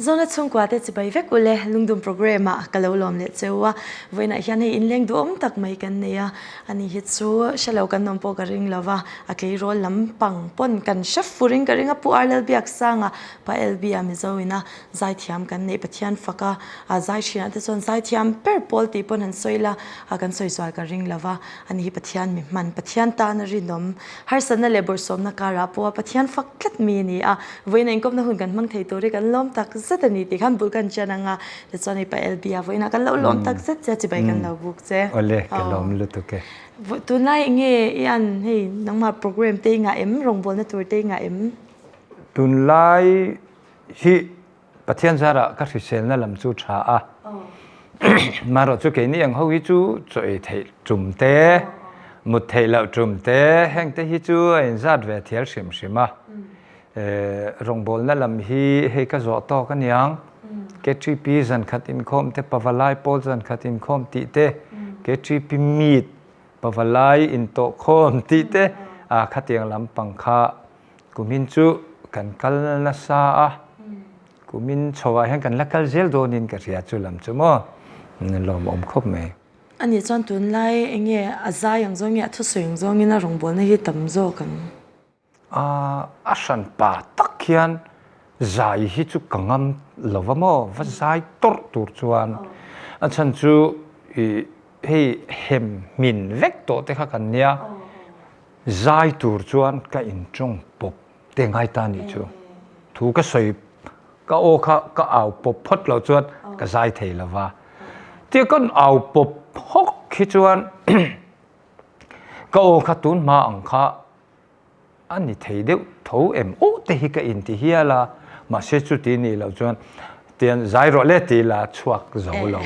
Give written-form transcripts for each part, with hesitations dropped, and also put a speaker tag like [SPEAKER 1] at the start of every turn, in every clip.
[SPEAKER 1] Zawna chhungkua te chibai vek ule lungdum programme ah ka lo lawm leh cheu a, vawiinah hian hei inleng duhawm tak mai kan nei a, ani hi chu hrelo kan awm pawh ka ring lo va, a tleirawl lampang pawn kan hre fur in ka ring a, Pu Arlalbiaksanga Pa LB a Mizo ina zaithiam kan neih Pathian fak a, a zai thinah te chuan zaithiam ber pawl tih pawn han sawi la, a kan sawi zual ka ring lo va, ani hi Pathian mi hman, Pathian tana rinawm, harsatna leh bawrhsawmna karah pawh a Pathian fak tlat mi a ni a, vawiin inkawpna hun kan hmang thei tur hi kan lawm tak zet a ni tih khan bul kan chian ang a, tichuan hei Pa LB a vawiinah kan lo lawm tak zet che a, chibai kan lo buk che.
[SPEAKER 2] Awle, ka lawm lutuk e.
[SPEAKER 1] Tunlai enge i an hei nangmah program te i ngah em, rawngbawlna tur te i ngah em?
[SPEAKER 2] Tunlai hi Pathian zarah ka hriselna lam chu tha a, marawh chu keini ang ho hi chu chaw ei theih tum te, mut theih loh tum te, heng te hi chu a inzat ve thial hrim hrim a. Rawngbawlna lam hi hei ka zawh tawk aniang, KTP zankhat inkhawm te, Pavalai pawl zankhat inkhawm tih te, KTP meet, Pavalai intawhkhawm tih te, khatiang lampang kha Kumin chu kan kal nasa a, kumin chhoah hian kan la kal zel dawnin ka hria chu lam chu maw lawmawm khawp mai.
[SPEAKER 1] A nih chuan tunlai eng nge a zai ang zawng nge a thusawi ang zawngin a rawngbawlna hi tam zawk ang?
[SPEAKER 2] A hran pa tak hian zai hi chu ka ngam lo va maw, va zai tawrh tur chuan a chhan chu ih hei hem hmin vek tawh te kha kan nia. Zai tur chuan ka inṭawng pawp te ngai ta nih chu. Thu ka sawi ka aw kha ka au pawp phawt loh chuan ka zai thei lo va. Tia kan au pawp hawk hi chuan ka aw kha tun hma ang kha a ni thei deuh tho em aw te hi ka inti hial a, mahse chuti nih loh chuan tian zai rawh le tih la chhuak zo lo.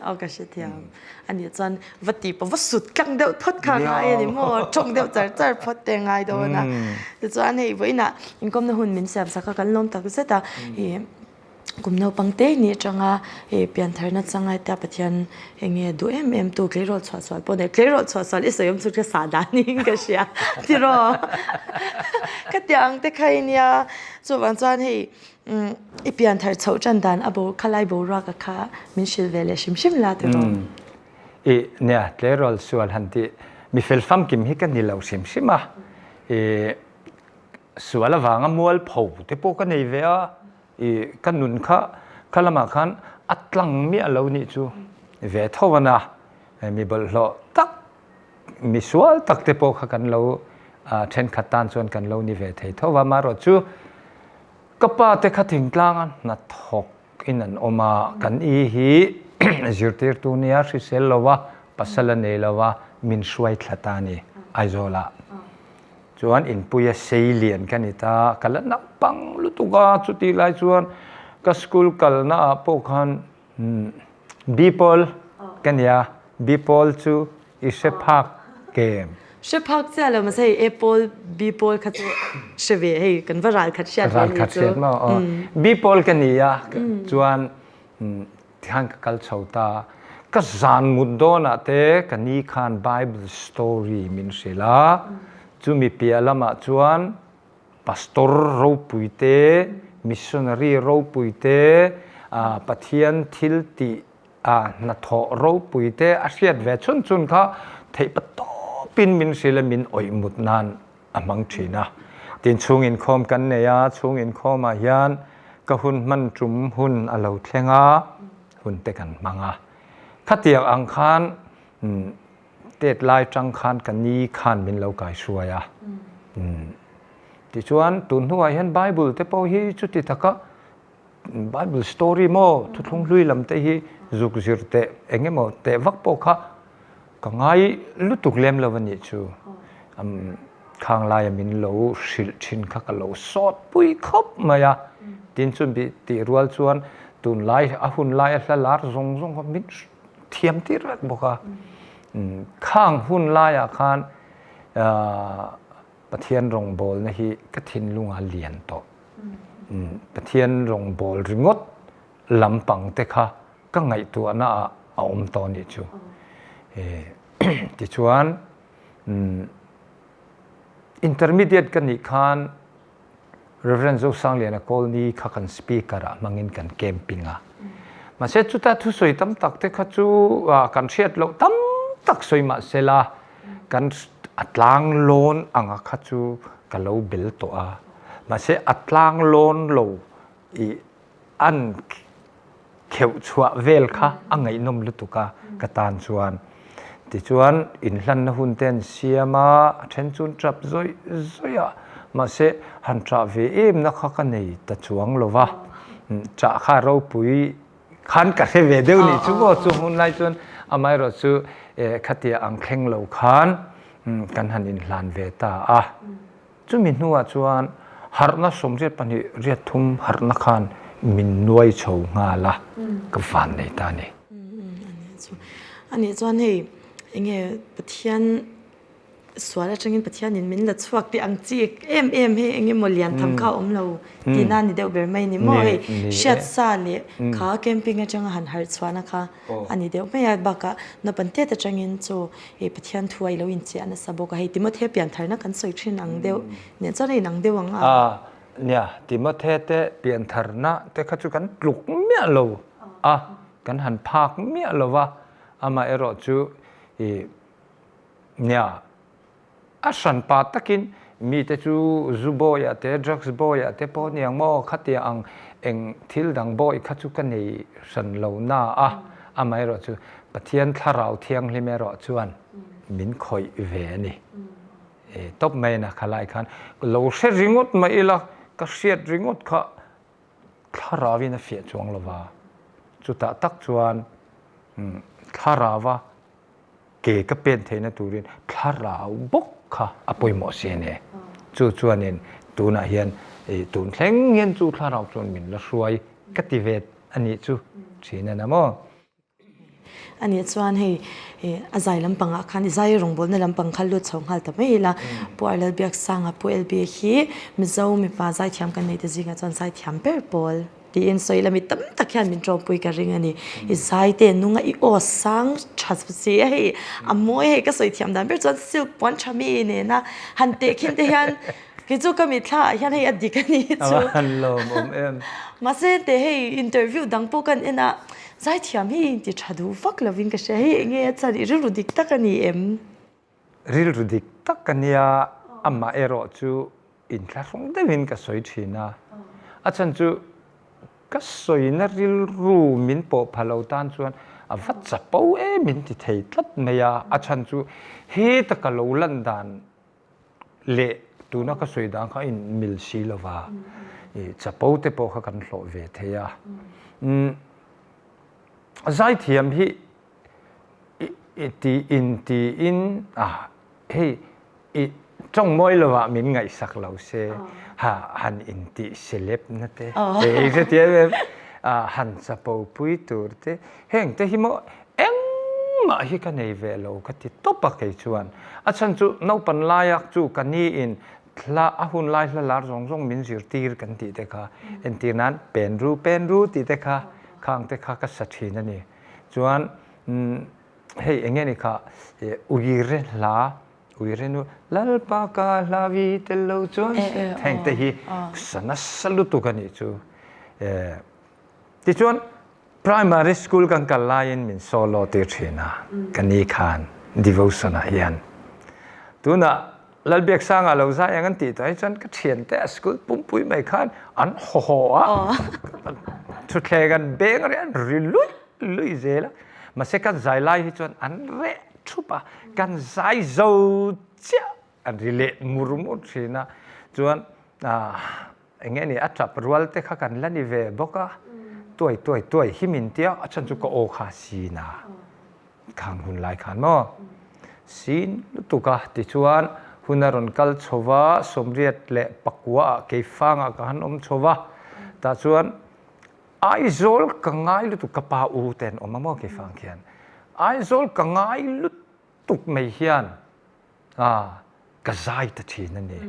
[SPEAKER 1] Aw ka hrethiam. A nih chuan va ti pawh va sut tlang deuh phawt kha ngai a ni maw? Tawng deuh char char phawt te ngai dawn a. Tichuan hei vawiinah inkawmna hun min siam sak a, kan lawm tak zet a. Ih kum naupang te ni atanga ih piantharna changai te a Pathian eng nge duh em em tu tleirawl chhuah sual pawh nei tleirawl chhuah sual i sawi awm chu ka sah dan niin ka hria tiraw? Khatiang te kha i nia chuvang chuan hei I pianthar chhoh tan dan a bo khalai boruak a kha min hrilh ve leh hrim hrim la tiraw?
[SPEAKER 2] I nia tleirawl sual han tih mi fel famkim hi ka ni lo hrim hrim a, i sual avanga mualpho te pawh ka nei ve a, i ka nun kha kha lamah khan a tlang miah lo nih chu ve tho a na, mi bawlhhlawh tak mi sual tak te pawh kha kan lo thenkhat tan chuan kan lo ni ve thei tho va, amaherawhchu Ka pa te kha thingtlanga hnathawk in an awm a, kan i hi zirtirtu nia hrisel lo a, pasal a nei lo a, min hruai thla ta a ni Aizawl ah. Chuan inpuia sei lian ka ni ta, ka la naupang lutuk a, chutih lai chuan ka school kalna ah pawh khan B pawl ka nia, B pawl chu I hre phak kem.
[SPEAKER 1] Hre phak chiah lo mahse hei A pawl B pawl kha chu hre ve hei kan va ral khat hriat ve
[SPEAKER 2] ni chu. Ral khat hriat maw aw. B pawl ka ni a chuan tikhan ka kal chho ta ka zan mut dawnah te ka ni khan Bible story min hrilh a chumi piah lamah chuan Pastor ropui te missionary ropui te Pathian thil tih a hnathawh ropui te a hriat ve chhun chhun kha theih patawpin min hrilh a min awih mut nan a hmang thin a. Tin chhung inkhawm kan nei a, chhung inkhawmah hian ka hun hman tum hun a lo thleng a, hun te kan hmang a. Khatiang ang khan tet lai tang khan ka ni khan min lo kaihruai a. Tichuan tun hnuah hian Bible te pawh hi chuti taka Bible story maw thuthlung hlui lam te hi zuk zir teh eng emaw teh vak pawh kha ka ngai lutuk lem lo a nih chu. Khang laia min lo hrilh thin kha ka lo sawt pui khawp mai a. Tin chu tih rual chuan tunlai a hun lai a hla lar zawng zawng kha min thiam tir vek bawk a. Khang hun laiah khan Pathian rawngbawlna hi ka thinlunga lian tawh. Pathian rawngbâwl ringawt lampang te kha ka ngaihtuahna ah a awm tawh anih chu. Tichuan intermediate ka nih khan. Rev. Zosangliana Kawlni kha kan speaker ah hmangin kan camping a. Mahse chuta thusawi tam tak te kha chu kan hriat loh tam tak sawi mahsela kan a tlang lawn anga kha chu ka lo bel tawh a. Mahse a tlang lawn lo i an kheuh chhuah vel kha a ngaihnawm lutuk a ka tan chuan. Tichuan inhlanna hun te an siam a, a then chu an tap zawih zawih a, mahse han ṭah ve em na kha ka nei ta chuang lo va, ṭah kha ropui khan ka hre ve deuh nih chu maw chu hun lai chuan amaherawh chu khatia ang thleng lo khan kan han inhlan ve ta a. Chumi hnuah chuan harhna 82 riat thum harhna khan min nuai chho nghal a, ka van nei ta a ni.
[SPEAKER 1] Anih chuan hei enge Pathian sual atangin Pathianin min la chhuak tih ang chi em em hei enge maw lian tham kha a awm lo tihna a ni deuh ber mai ni maw hei hriatsa leh kha camping atanga han harh chhuahna kha a ni deuh mai a, bakah naupang tet atangin chu hei Pathian thu a i lo inchiah nasa bawk a, hei Timothea piantharna kan sawi thin ang deuh nen chuan a inang deuh ang a.
[SPEAKER 2] A, nia, Timothea te piantharna te kha chu kan tluk miah lo a, kan han phak miah lo va, amaherawh chu i nia, A hranpa takin mite chu zu bawiah te, drugs bawiah te pawh aniang maw, khatia ang eng thil dang bawi kha chu ka nei hran lo na a, amaherawh chu Pathian thlarau thianghlim erawh chuan min khawih ve a ni. E tawp mai na khalai khan lo hre ringawt mai ila, ka hriat ringawt kha thlarauin a fiah chuang lo va, chutah tak chuan thlarauva Ke ka pen theihna turin thlarau bawk kha a pawimawh si a ni. Chu chuanin tunah hian tun thleng hian chu thlarau chuan min la hruai ka ti ve a nih chu thin a na maw?
[SPEAKER 1] A nih chuan hei a zai lampangah khan i zai rawngbawlna lampang kha lut chho nghal ta mai ila. Pu Arlalbiaksanga Pu LB hi Mizo mipa zaithiam kan neite zingah chuan zaithiam ber pawl. Tiin sawi la mi tam tak hian min tawmpui ka ring a ni. I zai te nunga i aw sang tha si a hei a mawi hei ka sawi thiam dan ber chuan silk puan tha mi nena han teh khin te hian kei chu ka mitthla ah hian hei a dik a ni chu.
[SPEAKER 2] A han lawmawm em.
[SPEAKER 1] Mahse teh hei interview dang pawh kan en a zai thiam hi inti tha duh vak lovin ka hria hei enge a chan i rilru dik tak a ni em?
[SPEAKER 2] Rilru dik tak a nia amah erawh chu inthlahrung deuhin ka sawi thin a, a chhan chu ka sawina rilru min pawh pha lo tan chuan a va chapo em min ti thei tlat mai a, a chhan chu heta ka lo lan dan leh tuna ka sawi dan kha a inmil si lo va, i chapo te pawh kha kan hlawh ve thei a. Zaithiam hi i tiin tiin a hei I tawng mawi lovah min ngaihsak lo se, ha han intih celeb na te, hei hre em em, han chapo pui tur te, heng te hi maw engmah hi ka nei ve lo ka ti tawp a kei chuan. A chhan chu naupan laia chu ka ni in thla a hun lai hla lar zawng zawng min zirtir kan tih te kha, entir nan pen ru pen ru tih te kha, khang te kha ka sa thin a ni. Chuan Hei enge ni kha uire hla uire nu Lalpa ka hla vi tel lo chuan heng te hi sa nasa lutuk a nih chu. Tichuan primary school kan kal laiin min solo tir thin a ka ni khan devotion ah hian. Tunah Lalbiaksanga lo zai ang an tih tawh hi chuan ka thiante a school pumpui mai khan an haw haw a thutthleng an beng reh an ri luih luih zel a mahse kan zai lai hi chuan an reh thup a kan zai zo chiah an ri leh mur mur thin a chuan eng nge ni a tap rual te kha kan la ni ve bawk a tuai tuai tuai hi min tia a chhan chu ka aw kha sin a khang hun lai khan maw sin lutuk a tichuan hun a rawn kal chho va 84 ah keifangah ka han awm chho va tah chuan Aizawl ka ngai lutuk ka pa u te an awm a maw keifang khian Aizawl ka ngai lutuk mai hian a ka zai ta thin a ni.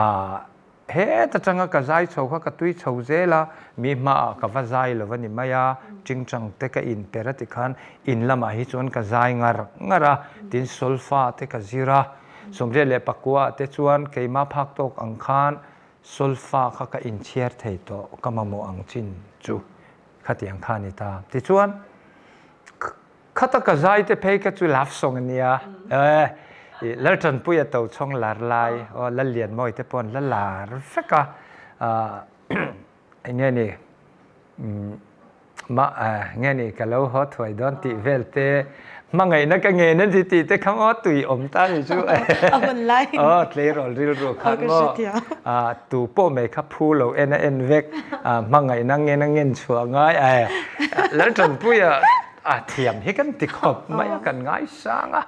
[SPEAKER 2] A heta tanga ka zai chho kha ka tui chho zel a mi hmaah ka va zai lo a ni mai a tingtang te ka in per a tikhan in lamah hi chuan ka zai ngar ngar a tin solfa te ka zir a 89 ah te chuan keimah phak tawk ang khan. Solfa kha ka inchhiar thei tawh ka mamawh ang chin chu khatiang kha a ni ta. Tichuan, khata ka zai te phei kha chu love song a nia. Laltanpui a to chhawng lar lai, aw Lallianmawi te pawh an la lar vek a. Eng nge ni? Mah nge ni ka lo haw thuai dawn tih vel te hmangaihna ka ngen a ni tih te kha maw tui awm ta ni chu
[SPEAKER 1] A hun lai
[SPEAKER 2] aw tleirawl rilru khan maw tu pawh mai kha phu lo en a en vek hmangaihna ngen a ngen chhuah ngai a Laltanpuia a thiam hi kan ti khawp mai a kan ngaisang a.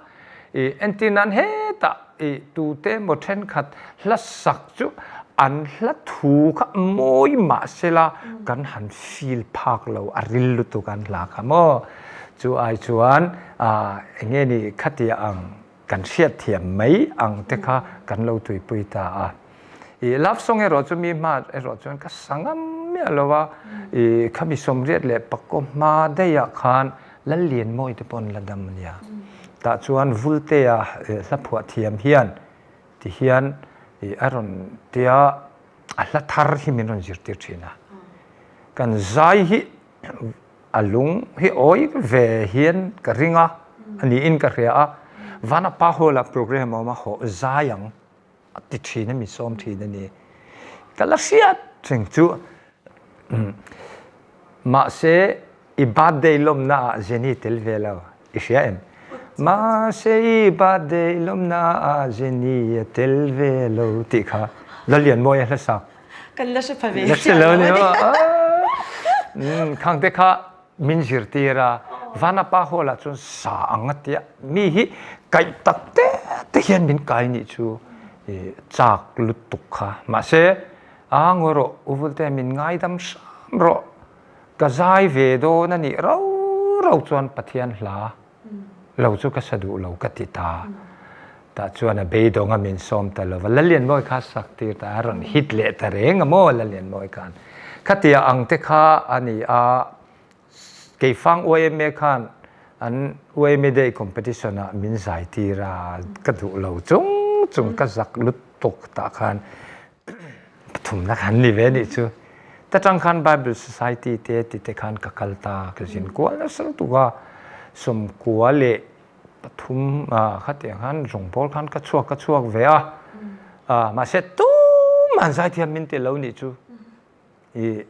[SPEAKER 2] I entir nan hetah i tute emaw thenkhat hla sak chu an hla thu kha mawi mah sela kan han feel phak lo a ril lutuk an hla kha maw. Chu ai chuan eng nge ni khatia ang kan hriatthiam mai ang te kha kan lo tuipui ta a. I love song erawh chu mi hma erawh chuan ka sa ngam miah lo a, i khami sawmriat leh pakkaw hma daihah khan Lallianmawi te pawh an la dam a nia. Tah chuan Vultea hla phuah thiam hian ti hian i a rawn tia a hla thar hi min rawn zirtir thin a. Kan zai hi a lung hi awi ve hian ka ring a, a niin ka hria a. Vanapa Hall-ah program a awm a, hawh zai ang. A ti thin a, mi sawm thin a ni. Ka la hriat reng chu. Mahse, i birthday lawmna ah Jenny tel ve lo, i hria em? Mahse, i birthday lawmna ah Jenny a tel ve lo tih kha Lalianmawia hla sak.
[SPEAKER 1] Kan la hre pha ve chiah lo a
[SPEAKER 2] ni. Khang te kha Min zirtir a, Vanapa Hall ah chuan sa ang a tia, mi hi kaih tak te te hian min kai nih chu chak lutuk kha. Mahse, a ngawi rawh, U Vulte min ngaidam hram rawh, ka zai ve dawn a nih rau rau chuan Pathian hla lo chu ka sa duh lo ka ti ta. Tah chuan a beidawng a min sawm ta lo va, Lalianmawi kha sak tir ta, a rawn hit leh ta reng a maw Lalianmawi khan. Khatia ang te kha a ni a, Keifang YMA khan an YMA Day competition ah min zai tir a, ka duh lo chung chung ka zak lutuk tah khan Pathumna khan ni ve nih chu. Ta tang khan Bible Society te ti te khan ka kal ta ka zin kual nasa lutuk a. Sawmkua leh pathum khatiang khan rawngbawl khan ka chhuak ka chhuak ve a. Mahse tumah zaithiam min ti lo nih chu. I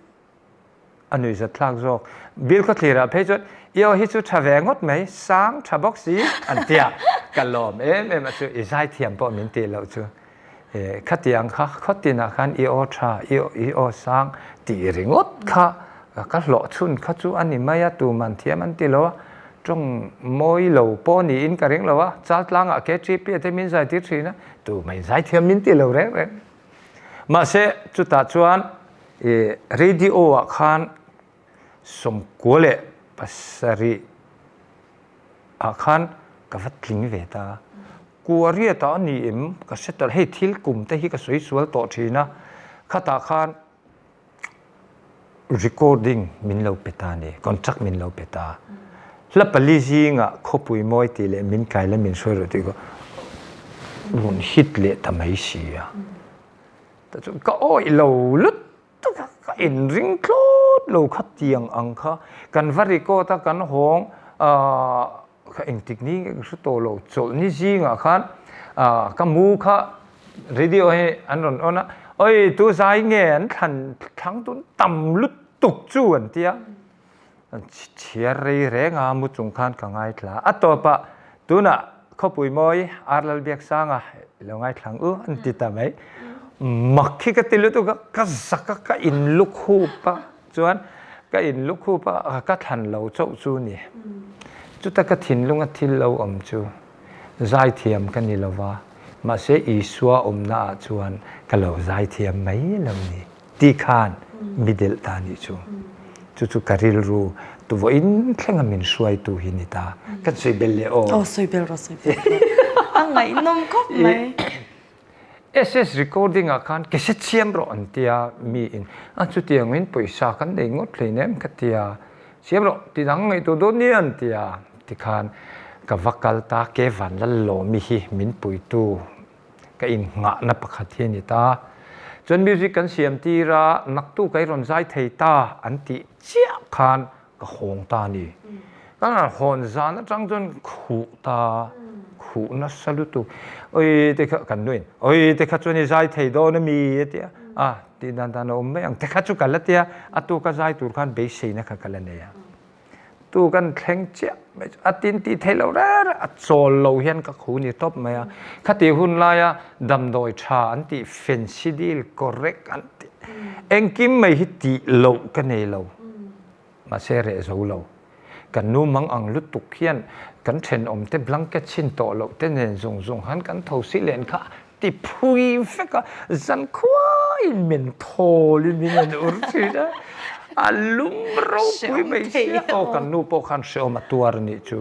[SPEAKER 2] A nuihzat thlak zawk. Bill Khawthlirah phei chuan, I aw hi chu tha ve ngawt mai, sang tha bawk si, an ti a. Ka lawm em em a chu, i zaithiam pawh min tih loh chu. Khatiang kha khawtinah khan i aw tha, i aw sang tih ringawt kha ka hlawh chhun kha chu a ni mai a, tuman thiam an ti lo a, tawng mawi lo pawh niin ka ring lo a, Chaltlangah KTP a te min zaitir thin a, tumah in zaithiam min ti lo reng reng. Mahse, chutah chuan i radio ah khan 97 leh ah khan ka va tling ve ta. Kuariat ah a ni em ka hre ta lo, hei thil kum te hi ka sawi sual tawh thin a, khatah khan recording min lo pe ta a ni, contract min lo pe ta. Hla pali zingah khawpui mawi tih leh min kai la min hruai rawh tih kha rawn hit leh ta mai si a. Tah chuan ka awih lo lutuk a, ka inring thlawt lo kha tiang ang kha. Kan va record a, kan hawng ahh Ka engtik ni nge ka hre tawh lo, chawlhni zingah khan ka mu kha radio hi an rawn on a, oi tu zai nge an thlan thlang tun tam lutuk chu an ti a, an chhiar rei reng a mu chung khan ka ngaithla a tawpah tunah khawpui mawi Ar Lalbiaksanga i lo ngaithlang u an ti ta mai, mak hi ka ti lutuk a, ka zak a ka in lukhup a. Chuan ka in lukhup a ka thlan lo chauh chu ni. Chuta ka thinlung a thil lo awm chu zaithiam ka ni lova, mahse Isua awmna ah chuan ka lo zaithiam mai lo ni tih khan mi delh ta nih chu. Chu chu ka rilru tuvawiin thlenga min hruaitu hi ni ta. Kan sawi bel leh aw.
[SPEAKER 1] Aw sawi bel rawh sawi bel rawh. A ngaihnawm khawp mai.
[SPEAKER 2] SS recording ah khan cassette siam rawh an tia mi in a chutiang in pawisa kan nei ngawt hlei nem ka tia siam rawh ti dang ngaihtuah dawn nia an tia tikhan ka va kal ta ke van lal lawmi hi min puitu ka in nghahna pakhat hi a ni ta. Chuan music kan siam tir a, naktuk a i rawn zai thei ta an tih chiah khan ka hawng ta a ni. Ka rawn hawn zan atang chuan khuh ta, khuh nasa lutuk. Oi te kha kan nuin, oi te kha chuan i zai thei dawn a mi a ti a, a tih dan dan a awm mai ang te kha chu ka la ti a, a tuka zai tur khan beiseina kha ka la nei a. Tu kan thleng chiah mai chu a tin tih theih loh reng reng a chawl lo hian ka khu ni tawp mai a. Khati hun laia damdawi tha an tih Phensidyl correct an tih engkim mai hi tih loh ka nei lo. Mahse reh zo lo. Kan nu mang ang lutuk hian kan thenawmte blanket chhin tawh loh te nen zung zung han kan tho si len kha ti phui vek a, zan khuaiin min thawl in min en ur thin a, a lum ropui mai sia. Aw kan nu pawh khan hreawm a tuar a nih chu.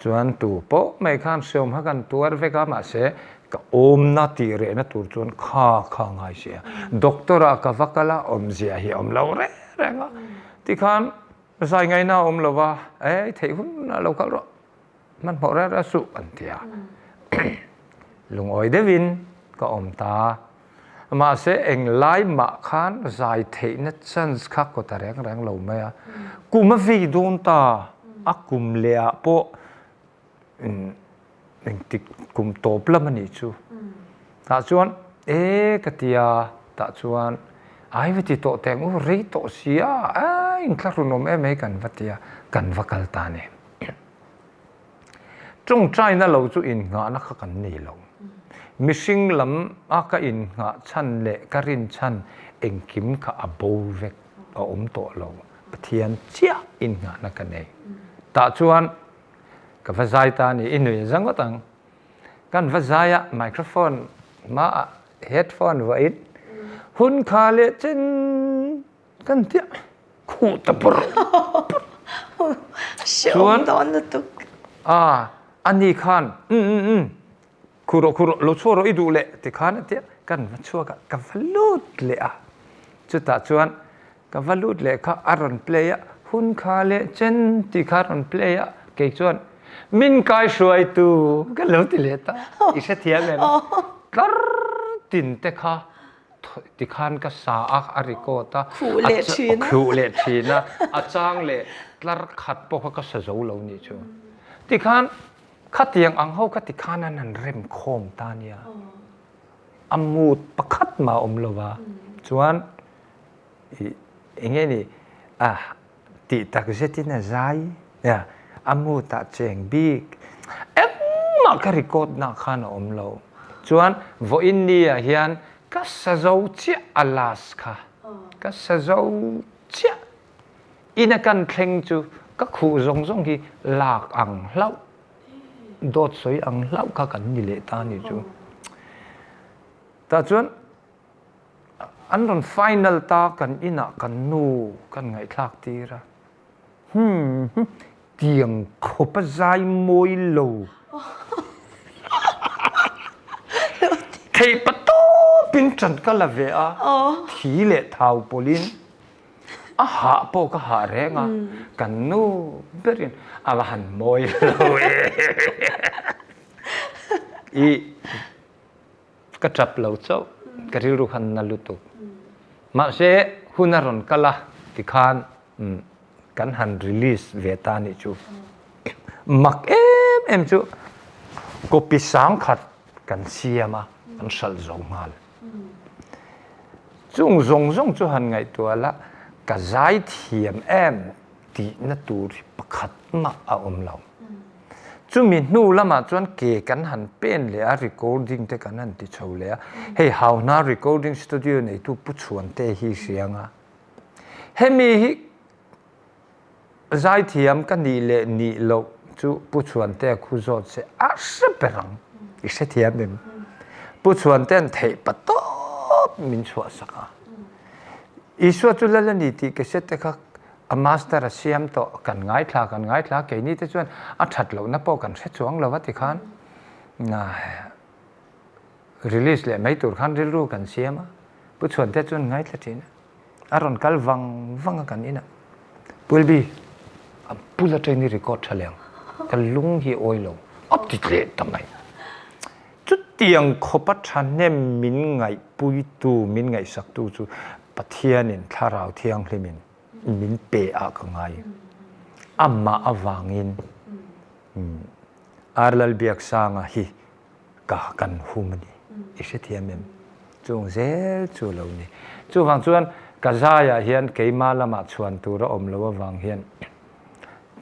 [SPEAKER 2] Chuan tu pawh mai khan hreawm kha kan tuar vek a, mahse ka awmna tih rehna tur chuan kha kha ngai sia. Doctor ah ka va kal a, awmzia hi a awm lo reng reng a. Tikhan zai ngaihna a awm lo va, e i theih hun ah lo kal rawh. Hmanhmawh reng reng suh an ti a. Lungawi deuhin ka awm ta. Mahse englai mah khan zai theihna chance kha kaw ta reng reng lo mai a. Kum a vei dawn ta, a kum leh ah pawh engtik kum tawp lam a nih chu. Tah chuan e ka ti a, tah chuan ai va ti tawh teng u rei tawh si a, a inthlahrun awm em mai kan va ti a, kan va kal ta a ni. Tawngtaina lo chu innghahna kha kan nei lo. Mihring lam a ka innghah chhan leh ka rin chhan engkim kha a bo vek a awm tawh lo. Pathian chiah innghahna ka nei. Tah chuan ka va zai ta a ni, i nui za ngawt ang. Kan va zai a, microphone hmaah headphone vuahin hun kha leh chen Kan tiah khuh ta pur pur.
[SPEAKER 1] Chuan dawn lutuk.
[SPEAKER 2] A ani khan um um um khuh rawh khuh rawh lo chhuak rawh i duh leh ti khan a tia kan va chhuak a ka va lut leh a chutah chuan ka va lut leh kha a rawn play a hun kha leh chen tih kha a rawn play a kei chuan min kai hruaitu ka lo ti leh ta i hrethiam em tlar tin te kha Tikhan ka sa a, a record a,
[SPEAKER 1] Khuh leh thin a.
[SPEAKER 2] Khuh leh thin a, a chang leh tlar khat pawh kha ka sa zo lo nih chu. Tikhan khatiang ang ho kha tikhan an han rem khawm ta nia. A mood pakhat mah a awm lo va, chuan i eng nge ni a Tih tak zetin a zai a, a mood ah cheng bik engmah ka record nah khan a awm lo. Chuan vawiin ni ah hian ka sa zo chiah a last kha ka sa zo chiah. Ina kan thleng chu ka khuh zawng zawng hi lak ang hlauh, dawt sawi ang hlauh kha kan ni leh ta ni chu. Tah chuan An rawn final ta kan inah kan nu kan ngaihthlak tir a, hmm tiang khawp a zai mawi lo theih pa tawpin ṭan ka la ve a, thi leh thau pawlhin a hah pawh ka hah reng a, kan nu berin a va han mawi lo e i. Ka ṭap lo chauh, ka rilru khan na lutuk. Mahse, hun a rawn kal a tikhan kan han release ve ta nih chu. Mak em em chu copy sangkhat kan siam a, kan hralh zo nghal. Chung zawng zawng chu han ngaihtuah la, ka zaithiam em tihna tur hi pakhat mah a awm lo. Chumi hnu lamah chuan ke kan han pen leh a, recording te kan han ti chho leh a. Hei Hauhna Recording Studio neitu Pu Chhuante hi hria anga. Hemi hi zaithiam ka nih leh nih loh chu Pu Chhuantea khu zawt se a hre ber ang. I hrethiam em? Pu Chhuantea'n theih pa tawp min chhuahsak a. Isua chu lal a ni tih ka hriat te kha A master a siam tawh, kan ngaithla kan ngaithla, keini te chuan a that lohna pawh kan hre chuang lo a tikhan release leh mai tur khan rilru kan siam a, Pu Chhuante chuan ngaithla thin a, a rawn kal vang vang a kan inah, Pu LB, a bul atangin i record tha leh ang, ka lung hi a awi lo, a ti tleh ta mai. Chutiang khawpa thahnem min ngaihpuitu, min ngaihsaktu chu Pathianin Thlarau Thianghlimin min pe ah ka ngai. Amah avangin Ar Lalbiaksanga hi ka kan hum a ni. I hrethiam em? Chung zel chu a lo ni. Chuvang chuan ka zaiah hian keimah lamah chhuan tur a awm loh avang hian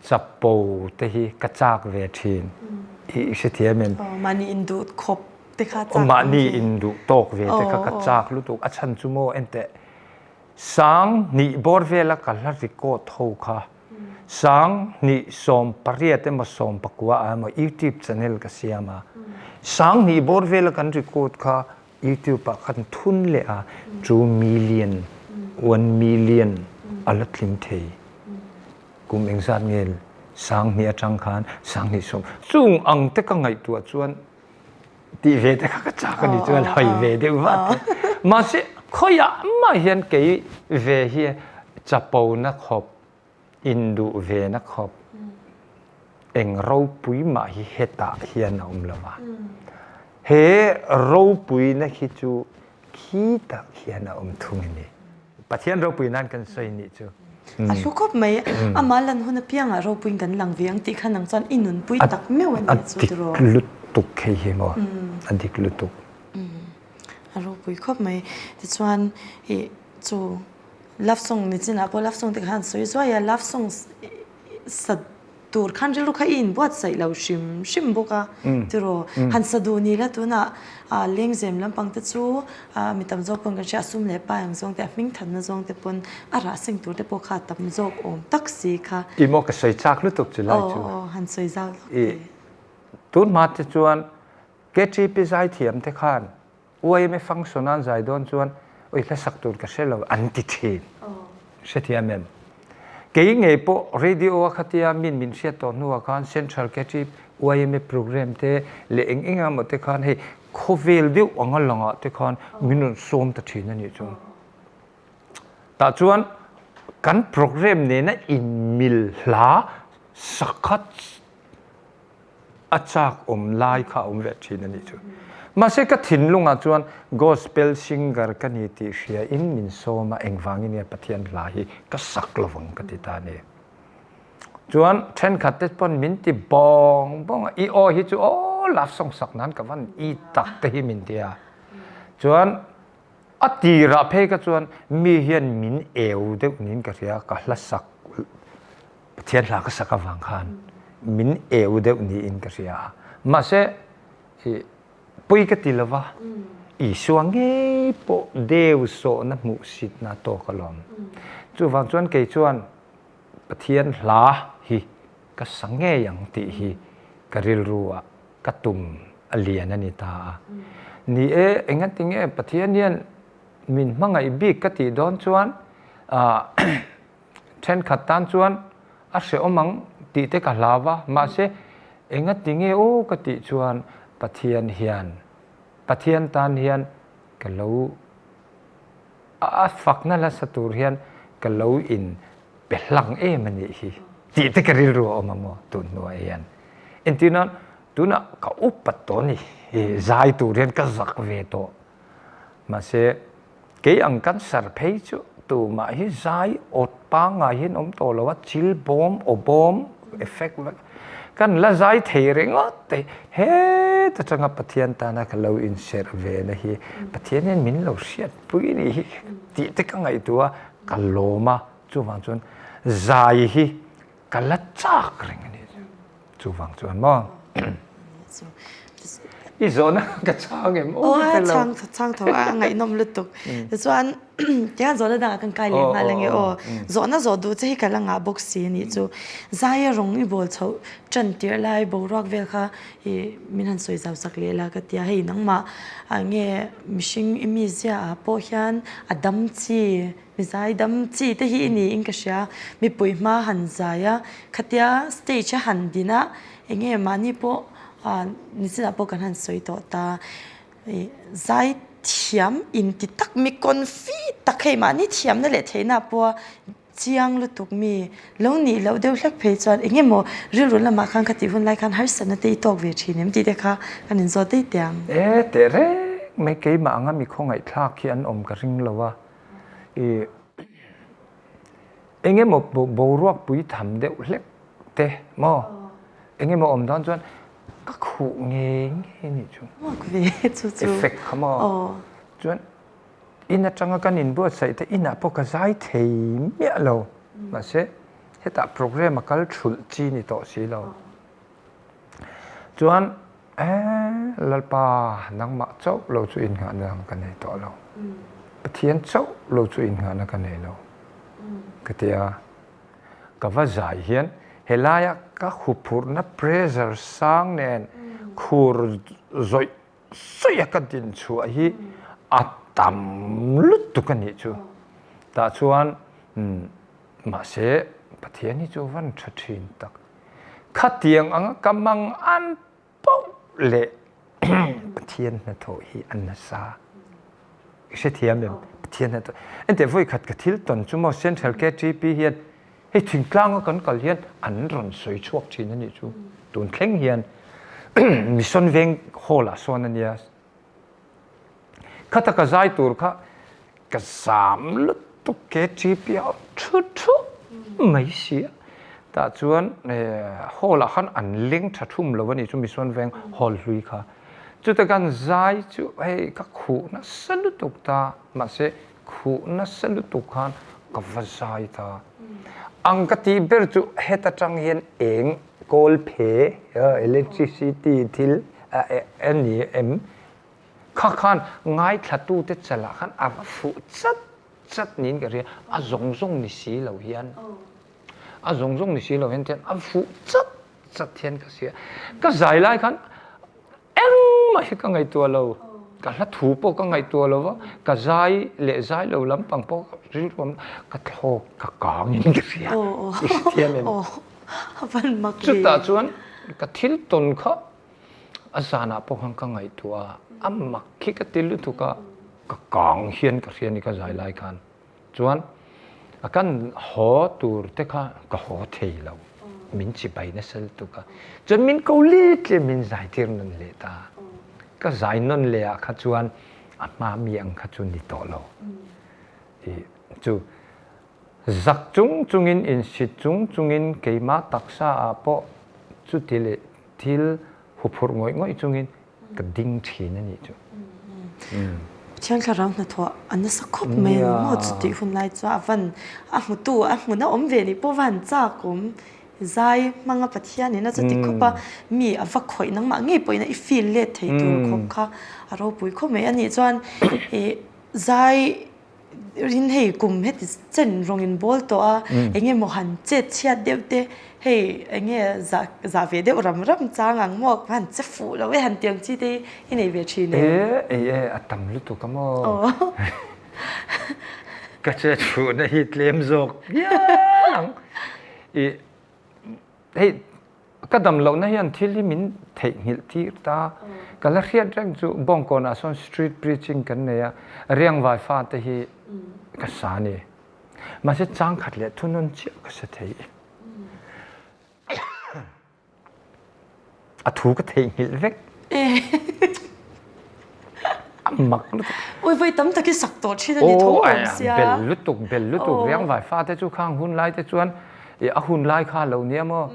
[SPEAKER 2] chapo te hi ka chak ve thin. I hrethiam em?
[SPEAKER 1] Mahni induh khawp te kha chak awm
[SPEAKER 2] Mahni induh tawk ve te kha ka chak lutuk. A chhan chu maw enteh sang hnih bawr vela ka hla record ho kha 10 18 emaw 19 ah emaw YouTube channel ka siam a. 2000 bawr vela kan record kha YouTube ah khan thun leh a 2 million, 1 million a la tling thei. Kum engzat nge 2000 atang khan 20 sawm. Chung ang te ka ngaihtuah chuan tih ve te kha ka chak a ni chuan hawi ve deuh vat te. Mahse khawiah mah hian kei ve hi chapo na khawp, induh ve na khawp eng ropui mah hi hetah hian a awm lo va. He ropui na hi chu khi tak hian a awm thung a ni. Pathian ropui nan kan sawi nih chu.
[SPEAKER 1] A hlu khawp mai. Amah lan hun apiangah ropuiin kan lang ve ang tih kha nang chuan i nunpui tak meuh a nih chu tiraw.
[SPEAKER 2] A dik lutuk hei hi maw? A dik lutuk.
[SPEAKER 1] A ropui khawp mai. Tichuan i chu love song nichinah pawh love song te khan sawi zuai a, love song sa tur khan rilru kha i inbuatsaih lo hrim hrim bawk a tiraw han sa duh ni la tunah ah lengzem lampang te chu ah mi tam zawk pawn kan hria a sum leh pa ang zawng te a hming thanna zawng te pawn a rah seng tur te pawh kha a tam zawk awm tak si kha.
[SPEAKER 2] I maw ka sawi chak lutuk chu lai chu.
[SPEAKER 1] Aw aw han sawi zau lawk te.
[SPEAKER 2] Tun hma te chuan KTP zaithiam te khan Yma function an zai dawn chuan oi hlasak tur ka hre lo an ti thin. Hrethiam em? Kei ngei pawh radio a khatia min min hriat tawh hnuah khan Central KTP yma program te leh eng eng emaw te khan hei khawvel deuh anga langah te khan min rawn sawm ta thin a nih chu. Tah chuan kan program nena inmil hla sakhat a chak awm lai kha a awm ve thin a nih chu. Mahse ka thinlungah chuan gospel singer ka ni tih hria in min sawm a, engvangin nge Pathian hla hi ka sak lovang ka ti ta a ni. Chuan thenkhat te pawn min ti bawng bawng a, i aw hi chu aw love song sak nan ka van i tak te hi min ti a. Chuan a tirah phei kha chuan mi hian min eu deuh niin ka hria, ka hla sak Pathian hla ka sak avang khan min eu deuh niin ka hria a. Mahse, pui ka ti lova, Isua ngei pawh deu sawhna hmuhsitna tawk alawm. Chuvang chuan kei chuan Pathian hla hi ka sa ngei ang tih hi ka rilru ah ka tum a lian a ni ta a. Ni e, engatinge Pathian hian min hmangaih bik ka tih dawn chuan Thenkhat tan chuan a hrehawm ang tih te ka hlau a, mahse engati nge aw ka tih chuan Pathian hian, Pathian tan hian ka lo a fakna nasa tur hian ka lo in pe hlang em a nih hi tih te ka rilru a awm ang maw tun hnuah hian. Entirnan tunah ka upat tawh a ni, zai tur hian ka zak ve tawh. Mahse Kei ang cancer phei chu tumah hi zai awt pangngai hian awm tawh lo a, chil bawm, aw bawm, effect vek kan la zai thei ringawt te heta tanga Pathian tana ka lo inserh ve na hi Pathian hian min lo hriatpui nih hi tih te ka ngaihtuah a, ka lawm a, chuvang chuan zai hi ka la chak reng a ni. Chuvang chuan maw? I zawhna ka chhang em?
[SPEAKER 1] Aw, chhang chhang tho a ngaihnawm lutuk. Tichuan tihian zawhna dangah kan kai leh nghal ange aw. Zawhna zawh duh che hi ka la ngah bawk si a nih chu. Zaia rawng i bawl chhoh tan tirh lai boruak vel kha i min han sawi zau sak leh la ka tia. Hei nangmah nge mihring i mizia ah pawh hian a dam chi Mi zaidam chi te hi i niin ka hria. Mipui hma han zai a, khatia stage a han din a, eng nge mahni pawh nichinah pawh kan han sawi tawh ta. Ih zai thiam inti tak, mi confi tak hei mahni thiamna leh theihna pawha. chiang lutuk mi lo nih loh deuh hlek phei chuan eng emaw rilru lamah khan khatih hun lai khan harsatna te i tawk ve thin em tih te kha kan inzawt daih teh ang.
[SPEAKER 2] E teh reng mai keimah anga mi khawngaihthlak hi an awm ka ring lo a, i eng emaw boruak pui tham deuh hlek te maw eng emaw awm dawn chuan ka khuh ngei ngei anih chu.
[SPEAKER 1] Mak ve chu chu.
[SPEAKER 2] Effect kha maw chuan In atanga kan inbuatsaih te inah pawh ka zai thei miah lo. Mahse, hetah program a kal thulh chi ni tawh si lo. Chuan, eh, Lalpa, nangmah chauh lo chu innghahna dang ka nei tawh lo. Pathian chauh lo chu innghahna ka nei lo. Ka ti a. Ka va zai hian helaia ka huphurhna pressure sang nen khur zawih Sawi ka din chhuah hi a tam lutuk a nih chu. Tah chuan mahse Pathian hi chu van tha thin tak. Khatiang anga ka mang an poh leh Pathian hnathawh hi a nasa. I hrethiam em? Pathian hnathawh. Enteh vawikhat ka thil tawn chu maw Central KTP hian Hei thingtlanga kan kal hian an rawn sawi chhuak thin a nih chu. Tun thleng hian Mission Veng Hall ah sawn a nia. Khata ka zai tur kha ka zam lutuk KTP a thu thu mai si a. Tah chuan hall ah khan an leng tha thum lo a nih chu Mission Veng Hall hlui kha. Chuta kan zai chu hei ka khuh nasa lutuk ta mahse khuh nasa lutuk khan ka va zai ta. Ang ka tih ber chu heta tang hian eng kawl phe electricity thil a ni em kha khan ngaithlatute chalah khan a va fuh chat chat niin ka hria a zawng zawng ni si lo hian a zawng zawng ni si lo hian tian a fuh chat chat hian ka hria ka zai lai khan Engmah hi ka ngaihtuah lo. Ka hla thu pawh ka ngaihtuah lo va, ka zai leh zai lo lampang pawh ka rilru awm ka thlawk ka kang in ka hria. I hrethiam em? Chutah chuan ka thil tawn kha a zanah pawh khan ka ngaihtuah a, a mak khi ka ti lutuk a, ka kang hian ka hria ni ka zai lai khan. Chuan a kan haw tur te kha ka haw thei lo. Min chibai nasa lutuk a. Chuan min ko lit leh min zai tir nawn leh ta. Ka zai nawn leh ah kha chuan a hma mi ang kha chu ni tawh lo. I chu zak chung chungin insit chung chungin keimah taksa ah pawh chuti leh thil huphurh ngawih ngawih chungin ka ding thin a nih chu.
[SPEAKER 1] Pathian thlarau hnathawh a nasa khawp mai a ni maw chutih hun lai chuan a van a hmutu a hmun a awm ve nih pawh va han chak awm zai hmanga Pathian in a chuti khawp a mi a va khawih nangmah ngei pawhin a i feel let thei tur khawp kha a ropui khawp mai a nih chuan ih zai Rin hei kum heti chen rawng in bawl tawh a, eng emaw han chet chhiat deuh te hei eng nge zah zah ve deuh ram ram chang ang maw ka han che fuh lo e han tiang chi te hi i nei ve thin em?
[SPEAKER 2] E ei e a tam lutuk a maw? Ka chet fuhna hi tlem zawk viau ang. I hei Ka dam lohna hian thil hi min theihnghilh tir ta. Ka la hriat reng chu Bawngkawnah sawn street preaching kan nei a, Riangvai fate hi ka sa a ni. Mahse changkhat leh thunawn chiah ka sa thei. A thu ka theihnghilh vek. A mak lutuk.
[SPEAKER 1] Ui voi tam tak i sak tawh thin a ni tho awm sia.
[SPEAKER 2] Bel lutuk, bel lutuk. Riangvai fate chu khang hun lai te chuan a hun lai kha lo nia maw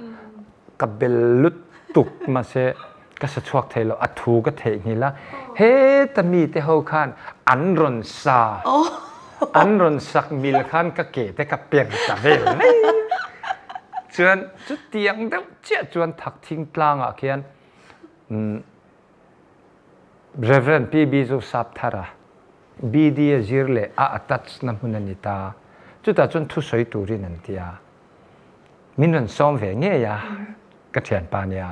[SPEAKER 2] ka bel lutuk mahse ka sa chhuak thei lo a thu ka theihnghilh a heta mi te ho khan an rawn sa an rawn sak mil khan ka ke te ka per ta vel mai chuan chutiang deuh chiah chuan thakthing tlangah khian Reverend PB Zosapthara BD a zir leh a attach na hmun a ni ta. Chutah chuan thusawi turin an ti a. Min rawn sawm ve ngei a, ka thianpa nia.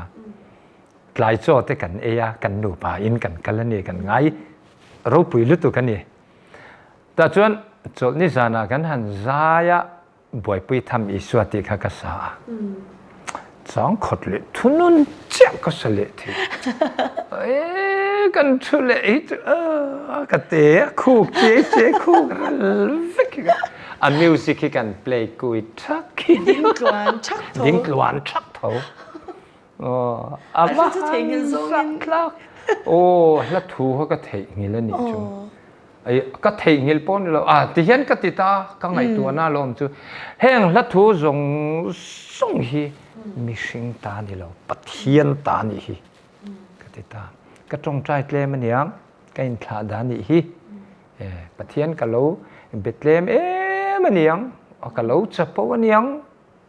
[SPEAKER 2] Tlai chaw te kan ei a, kan nupa in kan kal a ni, kan ngai ropui lutuk a ni. Tah chuan chawlhni zanah kan han zai a, Buaipui tham Isua tih kha ka sa a. Chang khawt leh thunun chiah ka sa leh thei. E kan thu leh hi chu ka te a khuk che che khuk ral vek hi. A music hi kan play kui thak hi.
[SPEAKER 1] Ding tluan thak tho.
[SPEAKER 2] Ding tluan thak tho. Aw, a va
[SPEAKER 1] chu theihnghilh zawngin.
[SPEAKER 2] Tlak. Aw, hla thu kha ka theihnghilh a nih chu. Ai, ka theihnghilh pawh ni lo. Ah, ti hian ka ti ta, ka ngaihtuahna alawm chu. Heng hla thu zawng zawng hi mihring ta ni lo, Pathian ta nih hi ka ti ta. Ka tawngtai tlem aniang, ka inthlah dah nih hi. Pathian ka lo be tlem em aniang, ka lo chapo aniang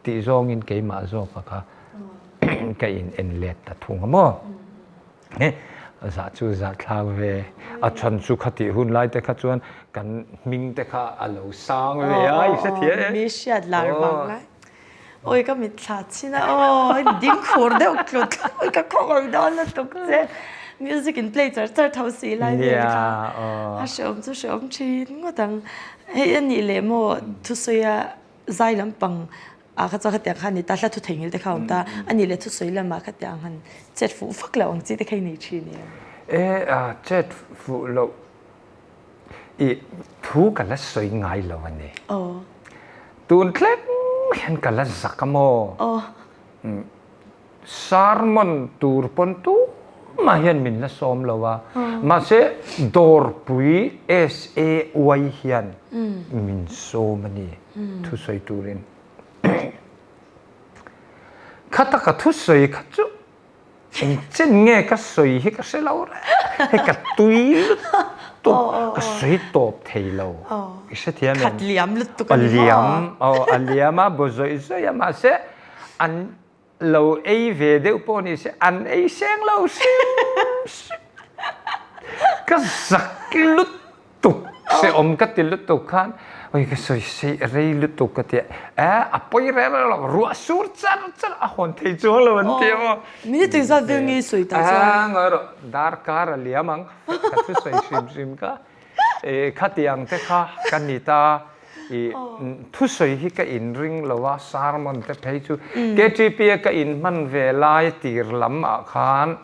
[SPEAKER 2] tih zawngin keimah zawka kha ka in en let ta thung a maw. Zah chu zah thlak ve. A chhan chu khatih hun lai te kha chuan kan hming te kha a lo sang ve a, i hrethiam em?
[SPEAKER 1] Mi hriat lar vang lai. Oi ka mitthla chin a aw ding khur deuh tlut oi ka khaw dawn lutuk che. Music in play char char tho si lai vel kha. A hreawm chu hreawm thin ngawt ang. Hei a nih leh maw thusawi a zai lampang ah kha chuan khatiang kha a ni ta, hla thu theihnghilh te kha a awm ta, a nih leh thusawi lamah khatiang han chet fuh vak loh ang chi te kha i nei thin em?
[SPEAKER 2] E chet fuh loh i thu ka la sawi ngai lo a ni. Tun thleng hian ka la zak a maw? Sermon tur pawn tumah hian min la sawm lo a, mahse Dawrpui SAY hian min sawm a ni thusawi turin. Kha taka thusawi kha chu engchen nge ka sawi hi ka hre lo reng, hei ka tui lutuk ka sawi tawp thei lo, i hrethiam em?
[SPEAKER 1] Khat liam lutuk a ni maw?
[SPEAKER 2] A liam a, bu zawih zawih a, mahse an lo ei ve deuh pawh ni se an ei seng lo hrim hrim. Ka zak lutuk hrehawm ka ti lutuk khan oi ka sawi sei rei lutuk ka ti a eh a pawi reng reng lo ruah sur char char a hawn thei chuang lo an ti maw.
[SPEAKER 1] Minute eng zat vel nge i sawi ta chuan?
[SPEAKER 2] A ngawi rawh darkar a liam ang ka thusawi hrim hrim kha. Khatiang te kha ka ni ta i thusawi hi ka inring lo a, sermon te phei chu KTP a ka inhman ve lai tir lam ah khan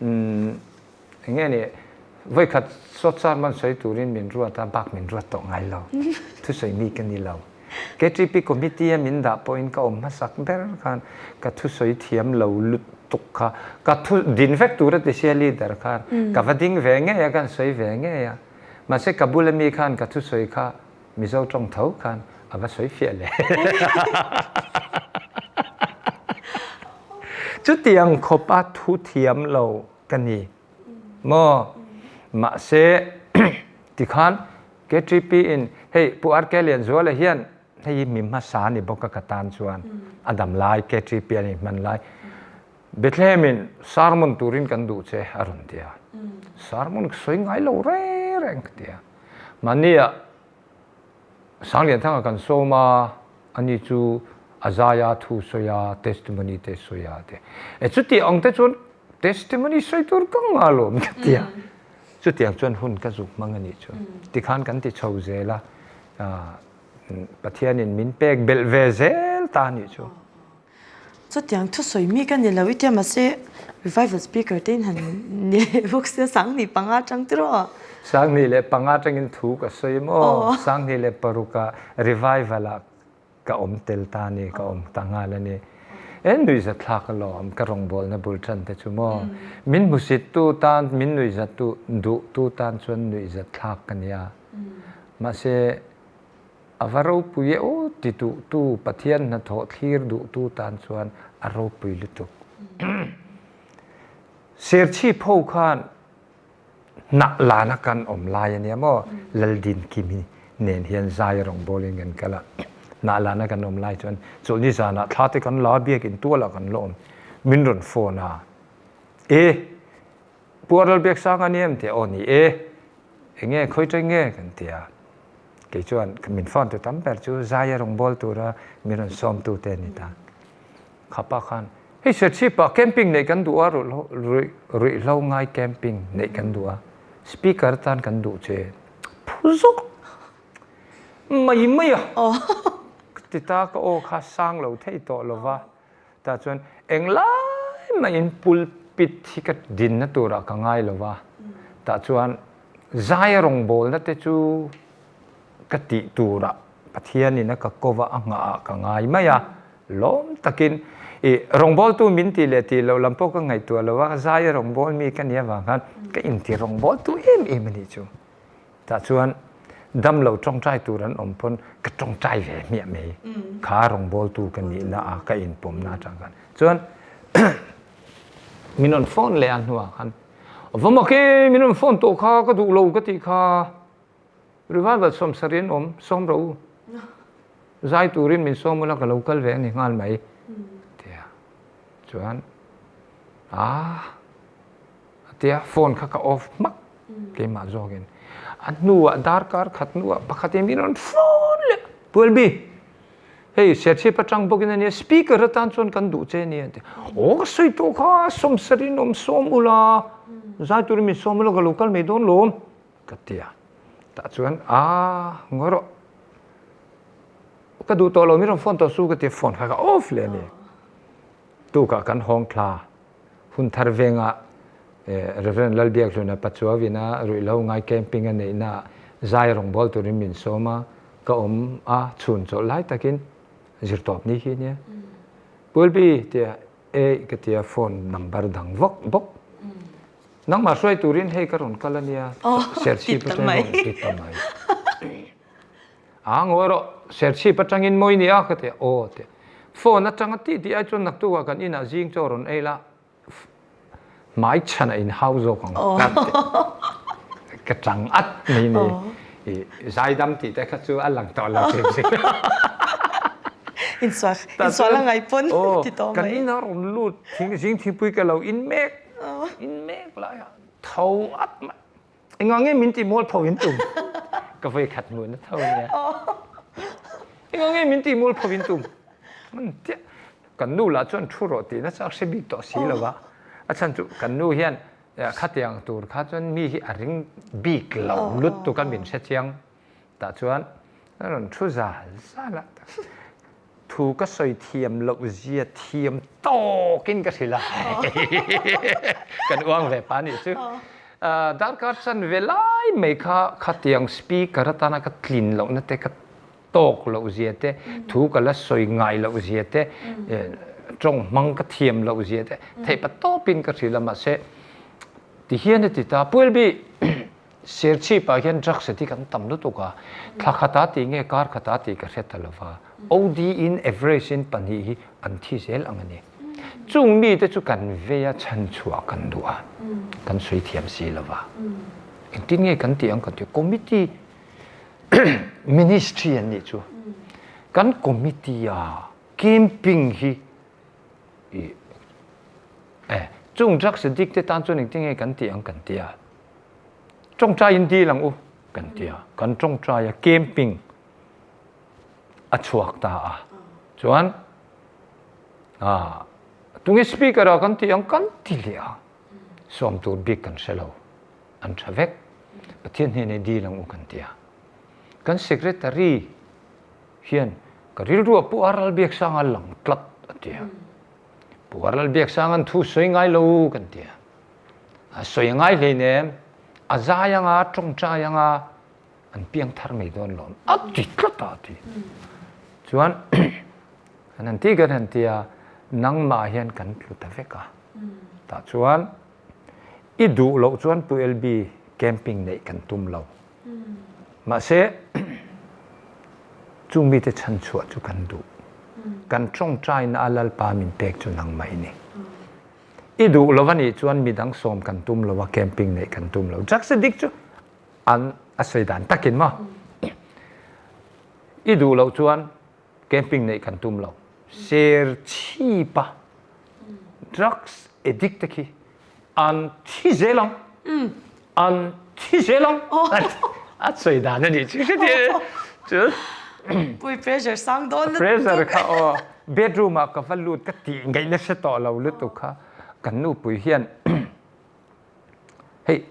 [SPEAKER 2] eng nge ni vawikhat sawt sermon sawi turin min ruat a, bak min ruat tawh ngai lo, thusawi mi ka ni lo. KTP committee a min dah pawhin ka awm hmasak ber khan ka thusawi thiam lo lutuk kha ka thu din vek tur a ti sia leader khan ka va ding ve ngei a kan sawi ve ngei a mahse ka bula mi khan ka thusawi kha Mizo tawng tho khan a va sawi fiah leh chutiang khawpa thu thiam lo ka ni maw mahse tikhan KTP in hei Pu RK Lianzuala hian hei hi mi hmasa a ni bawk a ka tan chuan a dam lai KTP a ni hman lai Bethlehem in sermon turin kan duh che a rawn ti a sermon ka sawi ngai lo reng reng ka ti a mahni ah Sanglianthanga kan sawm a ani chu a zai a thu sawi a testimony te sawi a te e chuti ang te chuan testimony sawi tur ka ngah lawm ka ti a Chutiang chuan hun ka zuk hmang a nih chu. Tikhan kan ti chho zel a, Pathianin min pek belh ve zel ta a nih chu.
[SPEAKER 1] Chutiang thusawi mi ka ni lo i tia mahse revival speaker te in han ni leh bawk sia 15 atang tiraw?
[SPEAKER 2] 25 atangin thu ka sawi maw? 26 ah revival ah ka awm tel ta a ni, ka awm ta nghal a ni. E nuihzatthlak alawm ka rawngbawlna bul tan te chu maw. Min hmusittu tan, min nuihzattu duhtu tan chuan nuihzatthlak ka nia. Mahse, a va ropui e aw ti duhtu, Pathian hnathawh thlir duhtu tan chuan a ropui lutuk. Serchhip ho khan Hnah lana kan awm lai a nia maw? Laldinkimi nen hian zai rawngbawlin kan kal a. Hnah lana kan awm lai chuan chawlhni zanah thla te kan la a, biakin tualah kan la awm. Min rawn phone a, E! Pu Arlalbiaksanga ni em? Tia, Aw ni e. Enge, khawi ṭeng nge? Kan ti a. Kei chuan min phone tu tam ber chu zaia rawngbâwl tura min rawn sawmtu te a ni ta. Khapa khan, Hei Serchhip-ah camping neih kan duh a, ruihhlo ngai camping neih kan duh a, speaker atan kan duh che. Phu zawk mai mai a! Ka ti ta, ka aw kha sang lo thei tawh lo va. Tah chuan englai mahin pulpit hi ka dinna turah ka ngai lo va, tah chuan zaia rawngbawlna te chu ka tih turah. Pathianin a ka kova a nghah ah ka ngai mai a, lawm takin i rawngbawltu min tih leh tih loh lam pawh ka ngaihtuah lo a, zaia rawngbâwl mi ka nih avang khan ka inti rawngbâwltu em em a nih chu. Tah chuan dam lo tawngtai tur an awm pawn ka tawngtai ve hmiah mai. Kha rawngbawltu ka nihna a ka inpawmna atang khan. Chuan min rawn phone leh a hnuah khan, Va mak e, min rawn phone tawh kha ka duh lo ka tih kha. Revival sawmsarih an awm, sawm rawh u. Zai turin min sawm ula ka lo kal ve a ni nghal mai. Tia chuan ah a tia phone kha ka off hmak keimah zawkin. A hnuah darkar khat hnuah pakhatin min rawn phone leh Pualbi hei Serchhip atang bawkin a nia speaker atan chuan kan duh che a nia an ti. Aw ka sawi tawh kha sawmsarih an awm sawm ula zai turin min sawm ula ka lo kal mai dawn lawm. Ka ti a, tah chuan aa ngawi rawh, ka duh tawh lo min rawn phone tawh su ka ti a, phone kha ka off leh a ni. Tukah kan hawng thla, hun thar vengah Rev. Lalbiakhluna Pachuavina ruihhlo ngai camping a neihnaah zai rawngbâwl turin min sawm a, ka awm a, chhun chawlh lai takin zirtawp ni hi nia. Pulpi tia e ka ti a, phone number dang vak bawk. Nangmah hruai turin hei ka rawn kal a nia, Serchhip atangin rawn ti ta mai. A ngawi rawh, Serchhip atangin mawi nia ka ti a, aw ti a. Phone atanga tih tih ai chuan naktukah kan inah zing chaw rawn ei la, hmai chhanah in hau zawk ang ka ti. Ka chang at mai ni. I zaidam tih te kha chu a lang tawh lo hrim hrim.
[SPEAKER 1] Insual, insual a ngai pawn ti tawh mai.
[SPEAKER 2] Kan inah rawn lut, zing thingpui ka lo in mek. In mek lai a tho at mai. Engah nge min ti mual pho in tum? Ka voi khat hmuh na tho nia. Engah nge min ti mual pho in tum? Man tia kan nu lah chuan thu rawh tih na chak hre bik tawh si lova. A chhan chu kan nu hian khatiang tur kha chuan mi hi a ring bik lo lutuk a min hre chiang. Tah chuan a rawn thu zal zal a. Thu ka sawi thiam loh zia thiam tawkin ka hrilh a. Kan uang ve pa nih chu. Darkar chan ve lai mai kha khatiang speaker atana ka tlin lohna te ka tawk loh zia te thu ka la sawi ngai loh zia te tawng hmang ka thiam loh zia te theih pa tawpin ka hrilh a mahse tihian a ti ta Puelbi Serchhip ah hian drugs hi kan tam lutuk a, thla khata tih nge kar khata tih ka hre ta lova, OD in average in pahnih hi an thi zel ang a ni. Chung mite chu kan vei a chhanchhuah kan duh a, kan sawi thiam si lova. Engtin nge kan tih ang kan ti, committee ministry an nih chu. Kan committee a camping hi i eh chung drugs addict te tan chuan engtin nge kan tih ang kan ti a. Tawngtai in dil ang u kan ti a, kan tawngtai a camping a chhuak ta a. Chuan ah tunge speaker a kan ti ang kan ti leh a. Sawm tur bik kan hre lo. An tha vek. Pathian hnenah i dil ang u kan ti a. Kan secretary hian ka rilru ah Pu Aral Biaksanga lang tlat a ti a. Pu Aral Biaksanga'n thu sawi ngai lo kan ti a. A sawi a ngai hleinem, a zai anga, a tawngtai anga, an piang thar mai dawn lawm a ti tlat a a ti. Chuan kan han ti kan han ti a, nangmah hian kan tlu ta vek a. Tah chuan i duh loh chuan Pu LB camping neih kan tum lo. Mahse chung mite chhanchhuah chu kan duh. Kan tawngtaina a Lalpa min pek chu nangmah i ni. I duh lo a nih chuan midang sawm kan tum lo a, camping neih kan tum lo. Drugs addict chu an a sawi dan takin maw? I duh loh chuan camping neih kan tum lo. Ser chhip a drugs addict te khi an thi zel ang. An thi zel ang. A sawi dan a nih chu hriat chu.
[SPEAKER 1] Pui pressure sang dawn lutuk.
[SPEAKER 2] Pressure kha aw bedroom ah ka va lut ka tih ngaihna hre tawh lo lutuk kha kan nupui hian hei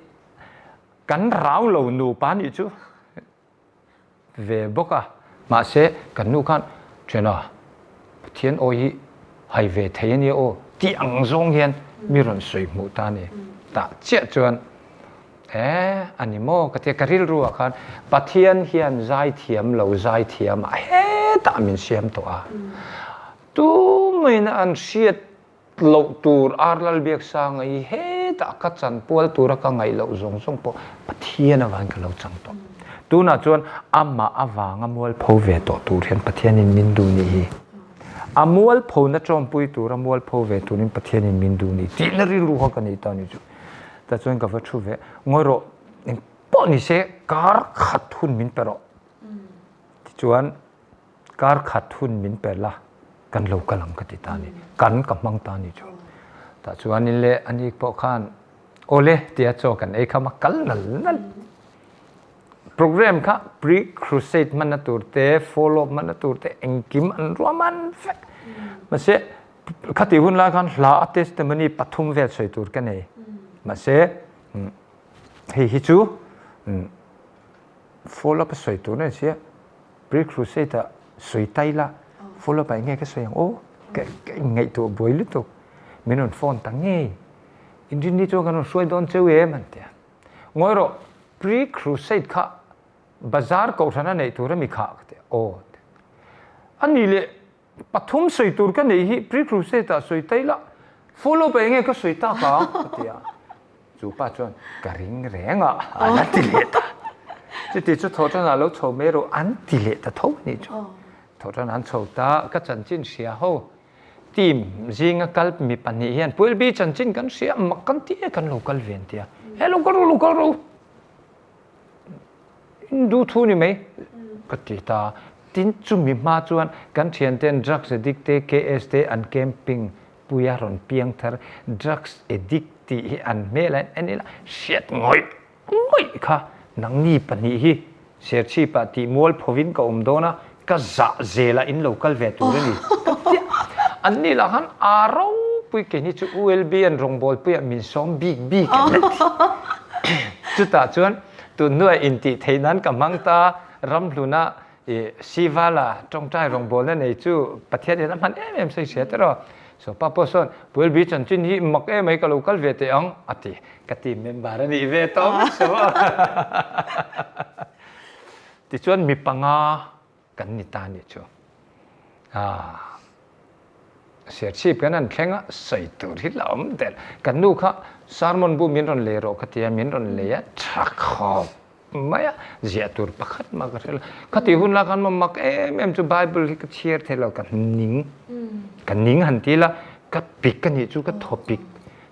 [SPEAKER 2] kan rau lo nupa nih chu ve bawk a, mahse kan nu khan Thiana, Pathian aw hi hai ve thei a nia aw tih ang zawng hian mi rawn sawi hmuh ta a ni. Tah chiah chuan. E, a ni maw? Ka ti a, ka rilru ah khan Pathian hian zaithiam lo zaithiam ah hetah min siam tawh a. Tumaiin an hriat loh tur Ar Lalbiaksanga hi hetah ka chan pual tura ka ngaih loh zawng zawng pawh Pathian avangin ka lo chang tawh. Tunah chuan amah avanga mualpho ve tawh tur hian Pathianin min duh nih hi. A mualphona tawmpui tura mualpho ve turin Pathianin min duh nih tihna rilru kha ka nei ta a ni chu. Tah chuan ka va thu ve, ngawi rawh, eng pawh ni se kar khat hun min pe rawh. Tichuan kar khat hun min pe la, kan lo kal ang ka ti ta a ni, kan ka hmang ta a ni chu. Tah chuanin le ani pawh khan awle tia chaw kan ei kham a, kal nal nal. Program kha pre-crusade hmanna tur te, follow up hmanna tur te engkim an ruahman vek. Mahse Khati hun lai khan hla a testimony pathum vel sawi tur ka nei. Mahse hei hi chu follow up a sawi tur a ni sia. Pre-crusade ah sawi tai la follow up ah enge ka sawi ang aw ka ngaihtuah buai lutuk. Min rawn phone ta ngei. Inrinni chuan kan rawn hruai dawn cheu em an ti a. Ngawi rawh pre-crusade kha bazar kohhran a neih tur a mi khah ka ti a. Aw a ni leh Pathum sawi tur ka neih hi pre-crusade ah sawi ta ila, follow pa enge ka sawi tak ang ka ti a. Chu pa chuan ka ring reng a an a ti leh ta. Chuti chu thawhtan ah lo chho mai rawh an ti leh ta tho a nih chu. Thawhtan an chho ta, ka chanchin hria ho team zinga kal mi pahnih hian Puilbi chanchin kan hria mak kan ti e kan lo kal ve an ti a. He lo kal ru lo kal ru. Duh thu ni mai ka ti ta. Tin, chumi hma chuan kan thianten drugs addict te, KS te an camping pui a rawn piang thar. Drugs addict tih hi an hmel a en ila hriat ngawih ngawih kha nangni pahnih hi Serchhip ah tih mual phovin ka awm dawn a, ka zah zel a in lo kal ve tur a ni ka ti a. Anni lah khan aa ropui keini chu ULB an rawngbawlpuiah min sawm bik bik an la ti. Chutah chuan tun hnuah intih theih nan ka hmang ta, Ramhluna i Sivala tawngtai rawngbawlna nei chu Pathian in a hman em em sawi hria tiraw. So pa pawh sawn ULB chanchin hi mak em mai ka lo kal ve teh ang a ti. Ka team member a nih ve tawh mai so. Tichuan mi panga kan ni ta nih chu. Aaa Serchhip kan han thleng a, sawi tur hi la awm der. Kan nu kha sermon bu min rawn lei rawh ka ti a, min rawn lei a, tha khawp mai a, ziah tur pakhat mah ka hre lo. Khati hun lai khan maw mak em em chu Bible hi ka chhiar thei lo, ka ning, ka ning han ti la, ka pik a nih chu, ka thaw pik.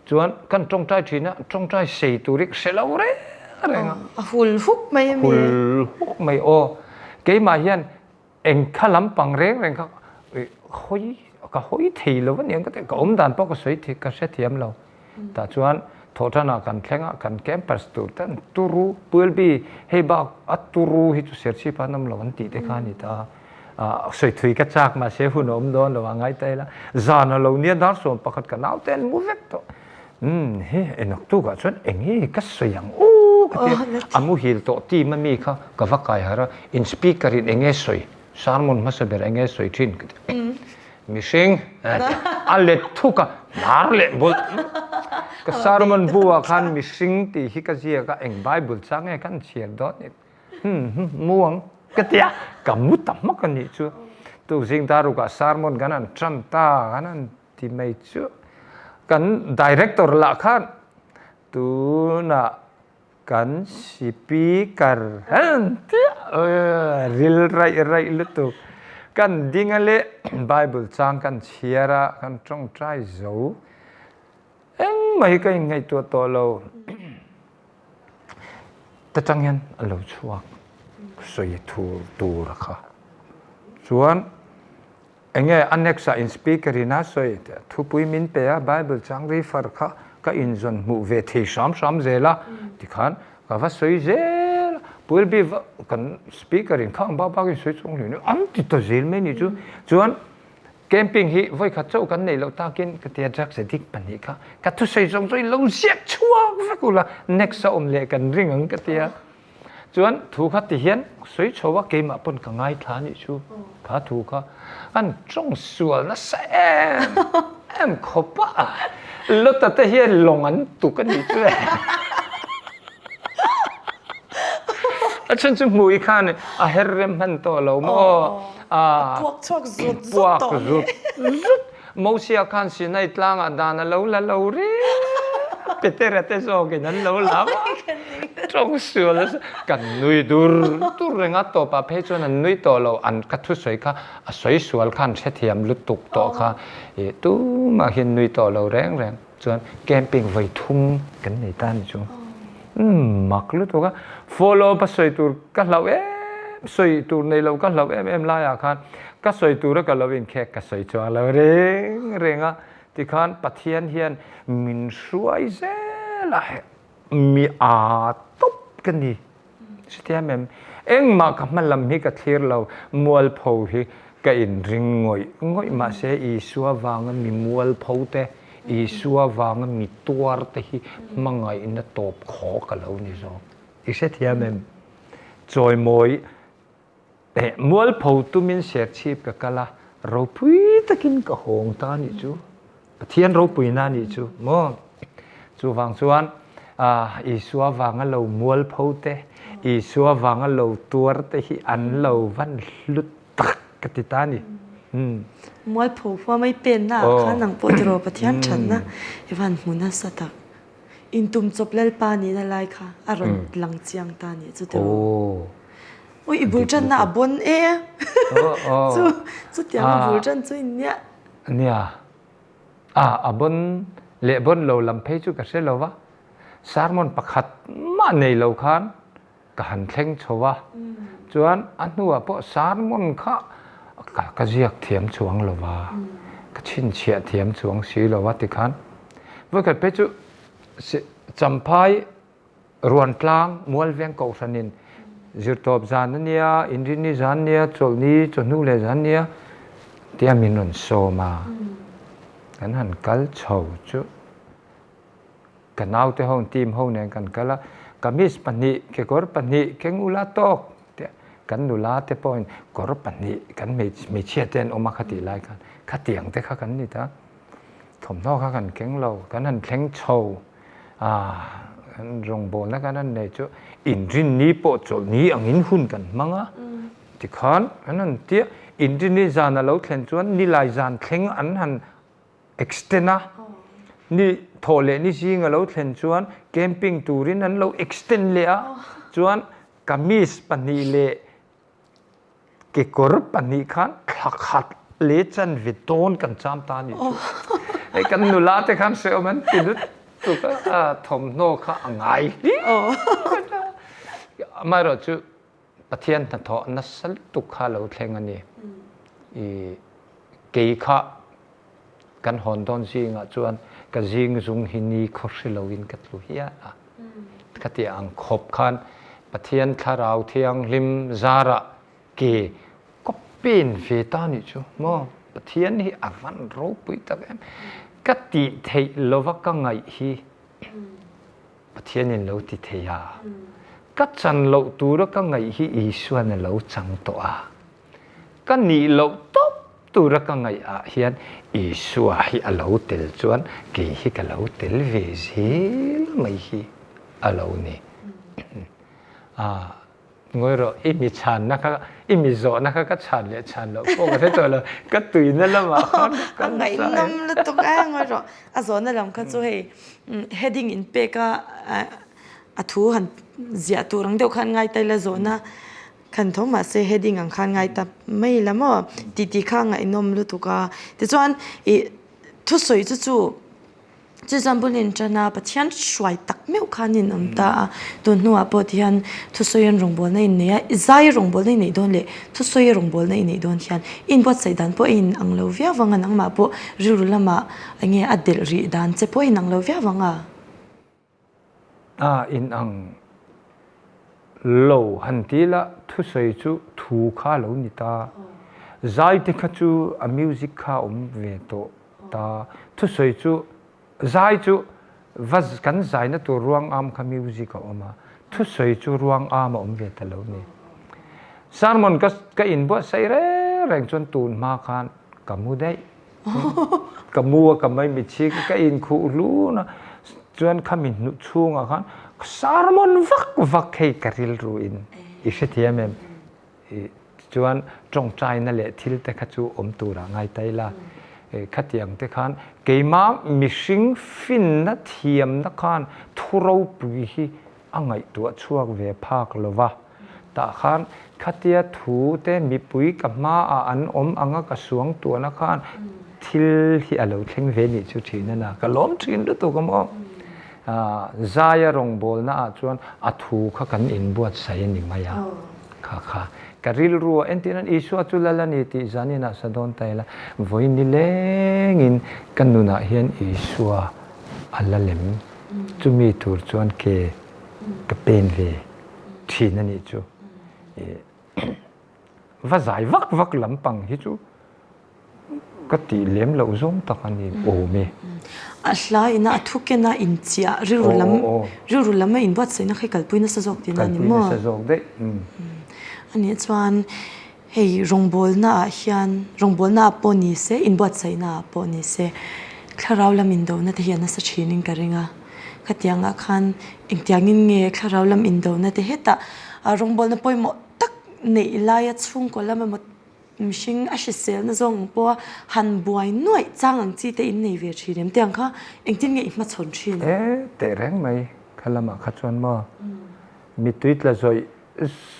[SPEAKER 2] Chuan kan tawngtai thin a, tawngtai sei tur hi ka hre lo reng reng a.
[SPEAKER 1] A hul huk mai a mi.
[SPEAKER 2] Hul huk mai aw. Keimah hian eng kha lampang reng reng kha hawi ka hawi thei lo a niang ka ti, ka awm dan pawh ka sawi thei ka hrethiam lo. Tah chuan thawhtanah kan thleng a, kan campus tur te an turu Puelbi hei bak a turu hi chu Serchhip ah an awm lo an tih te kha a ni ta a. Sawi thui ka chak mahse hun a awm dawn lo a ngai ta ila zan a lo nia dar sawm pakhat ka nau te an mu vek tawh umm he enawk tuk ah chuan eng nge ka sawi ang u ka ti a muhil tawh team a mi kha ka va kai harh a in speaker in eng nge sawi sermon hmasa ber eng nge sawi thin ka ti mihring a let thuk a hnar leh bawlh ka sermon bu ah khan mihring tih hi ka ziak a eng bible chang nge kan chhiar dawn ni Mu ang ka ti a, ka mu ta hmak a nih chu. Tukzing darukah sermon kan han tan ta kan han ti mai chu. Kan director lah khan tunah kan speaker han ti a, ril raih raih lutuk. Kan ding a leh Bible chang kan chhiar a, kan tawngtai zo. Engmah hi ka inngaihtuah tawh lo. Ta tang hian a lo chhuak sawi thur tur a kha. Chuan enge a next ah in speaker in a sawi thupui min pe a Bible chang refer kha ka inzawn hmuh ve thei hram hram zel a tikhan ka va sawi zel a Puilbi kan speaker in khang bak bak in sawi chhuak hlui hlui an ti ta zel mai ni chu chuan Camping hi vawikhat chauh kan neih loh takin ka tia drugs addict pahnih kha ka thusawi zawng zawng in lo ziak chhuak vek ula next a awm leh kan ring ang ka tia. Chuan thu kha ti hian sawi chho a keimah pawn ka ngaithla anih chu kha thu kha an tawng sual nasa em em khawp a Lota te hian lawng an tuk anih chu e. A chhan chu hmui khan a her rem hman tawh lo maw?
[SPEAKER 1] A puak chhuak zut zut tawh
[SPEAKER 2] ni. Zut. Mosia khan Sinai tlangah dan a lo la lo reng. Petera te zawkin an lo la va. Tawng sual a kan nui dur dur reng a, tawpah phei chuan an nui tawh lo. An ka thusawi kha a sawi sual khan hrethiam lutuk tawh kha tumah hian nui tawh lo reng reng. Chuan camping vawi thum kan nei ta ni chu. Umm mak lutuk a. Follow up a sawi tur ka hlauh em sawi tur nei lo ka hlauh em em laiah khan ka sawi tura ka lo inkhek ka sawi chuang lo reng reng a. Tikhan Pathian hian min hruai zel a mi aa tawp ka ni. Hrethiam em? Engmah ka hma lam hi ka thlir lo, mualpho hi ka inring ngawih ngawih. Mahse Isua vanga mi mualpho te, Isua vanga mi tuar te hi hmangaihna tawp khaw ka lo ni zawk. I hrethiam em? Chawimawi Eh, mualpho tumin serchhip ka kal a, ropui takin ka hawng ta anih chu. Pathian ropuina anih chu maw? Chuvang chuan Isua vanga lo mualpho te, Isua vanga lo tuar te hi an lo van hlu tak ka ti ta a ni.
[SPEAKER 1] Mualpho hua mai penna ah khan ang pawh tiraw Pathian thatna i van hmu nasa tak. Intum chawp Lalpa nihna lai kha a rawn lang chiang ta anih chu tiraw. Ui i bul tanna a bon e. Chu chutiang a bul tan chu in nia.
[SPEAKER 2] Nia. A a bon leh bon lo lam phei chu ka hre lo va. Sermon pakhat mah nei lo khan ka han thleng chho va. Chuan a hnuah pawh sermon kha ka ka ziak thiam chuang lo va. Ka chhinchhiah thiam chuang si lo va tikhan. Vawikhat phei chu Champhai Ruantlang Mualveng Kohhranin zirtawp zan a nia, inrinni zan nia, chawlhni, chawhnu leh zan nia tia min rawn sawm a. Kan han kal chho chu ka naute ho team ho nen kan kal a, kamis pahnih, kekawr pahnih, keng ula tawk tia kan nula te pawhin kawr pahnih kan hmeichhia te an awm a khatih lai khan khatiang te kha kan ni ta. Thawmhnaw kha kan keng lo, kan han thleng chho a, kan rawngbawlna kan han nei chu inrinni pawh chawlhni angin hun kan hmang a, tikhan kan han tia inrinni zan a lo thlen chuan nilai zan thleng an han extend a, ni thawh leh ni zing a lo thlen chuan camping turin an lo extend leh a, chuan kamis pahnih leh Kekawr pahnih khan thla khat leh chanve dawn kan cham ta a nih chu. Hei kan nula te khan hrehawm an ti lutuk a, thawmhnaw kha a ngai hlim a. Amaherawh chu Pathian hnathawh nasa lutuk kha a lo thleng a ni. I kei kha Kan hawn dawn zingah chuan ka zing zung hi ni khaw hri loin ka tlu hial a. Khatiang ang khawp khan Pathian Thlarau Thianghlim zarah ke ka pen ve ta nih chu maw? Pathian hi a van ropui tak em. Ka tih theih lova ka ngaih hi Pathianin lo ti thei a. Ka chan loh tura ka ngaih hi Isuan a lo chang tawh a. Ka nih loh tawp tura ka ngaih ah hian Isua hi a lo tel chuan kei hi ka lo tel ve zel mai hi a lo ni. Ah, ngawi rawh, i mi chhanna kha, i mi zawhna kha ka chhan leh chhan loh pawh ka hre tawh lo, ka tuina lamah khan ka kal
[SPEAKER 1] A ngaihnawm lutuk a, ngawi rawh, a zawhna lam kha chu hei heading in pek a, a thu han ziah tur ang deuh khan ngai ta ila zawhna Khan tho mahse heading ang khan ngai ta mai la maw tih tih kha ngaihnawm lutuk a. Tichuan ih thusawi chu chu chu chuan bul in tan a Pathian hruai tak meuh khan in awm ta a. Tun hnuah pawh tihian thusawi an rawngbawlna in nei a, zai rawngbawlna i neih dawn leh thusawi rawngbawlna i neih dawn hian i inbuatsaih dan pawh a inang lo viau vang a, nangmah pawh rilru lamah eng nge a delh rih dan che pawh a inang lo viau vang a.
[SPEAKER 2] A inang lo han ti la thusawi chu thu kha a lo ni ta. Zai te kha chu a music kha a awm ve tawh ta. Thusawi chu zai chu va kan zaina tur ruang am kha music a awm a, thusawi chu ruang am a awm ve ta lo ni. Sermon ka ka inbuatsaih reng reng chuan tun hma khan ka mu daih. Ka mu a ka mai mitchhi ka inkhuh hlun a, chuan khami hnuh chhungah khan sermon vak vak hei ka rilru in. I hrethiam em? Chuan tawngtaina leh thil te kha chu awm turah ngai ta ila. Khatiang te khan keimah mihring finna thiamna khan thu ropui hi a ngaihtuah chhuak ve phak lo va. Tah khan khatia thu te mipui ka hmaah an awm anga ka suang tuahna khan thil hi a lo thleng ve nih chu thin a na. Ka lawm thin lutuk a maw. Zaia rawngbawlna ah chuan a thu kha kan inbuatsaih a ni mai a. Kha kha ka rilru a entir nan Isua chu lal a ni tih zanin ah sa dawn ta ila vawi nilengin ka nunah hian Isua a la lem. Chumi tur chuan ke ka pen ve thin a nih chu. Va zai vak vak lampang hi chu ka tih lem loh zawng tak a ni awm e.
[SPEAKER 1] A hla ina a thu kena inchiah rilru lam rilru lam a inbuatsaihna kha i kalpui nasa zawk tihna a ni maw?
[SPEAKER 2] Kalpui nasa zawk daih.
[SPEAKER 1] A nih chuan hei rawngbawlna ah hian rawngbawlna ah pawh ni se inbuatsaihna ah pawh ni se thlarau lam indona te hi a nasa thinin ka ring a. Khatiangah khan engtiangin nge thlarau lam indona te hetah rawngbawlna pawimawh tak neih laia chhungkaw lam emaw mihring a hriselna zawng ang pawha han buai nuaih chang ang chi te in nei ve thin em tiang kha engtin nge i hmachhawn thin?
[SPEAKER 2] E teh reng mai kha lamah kha chuan maw mittui tla zawih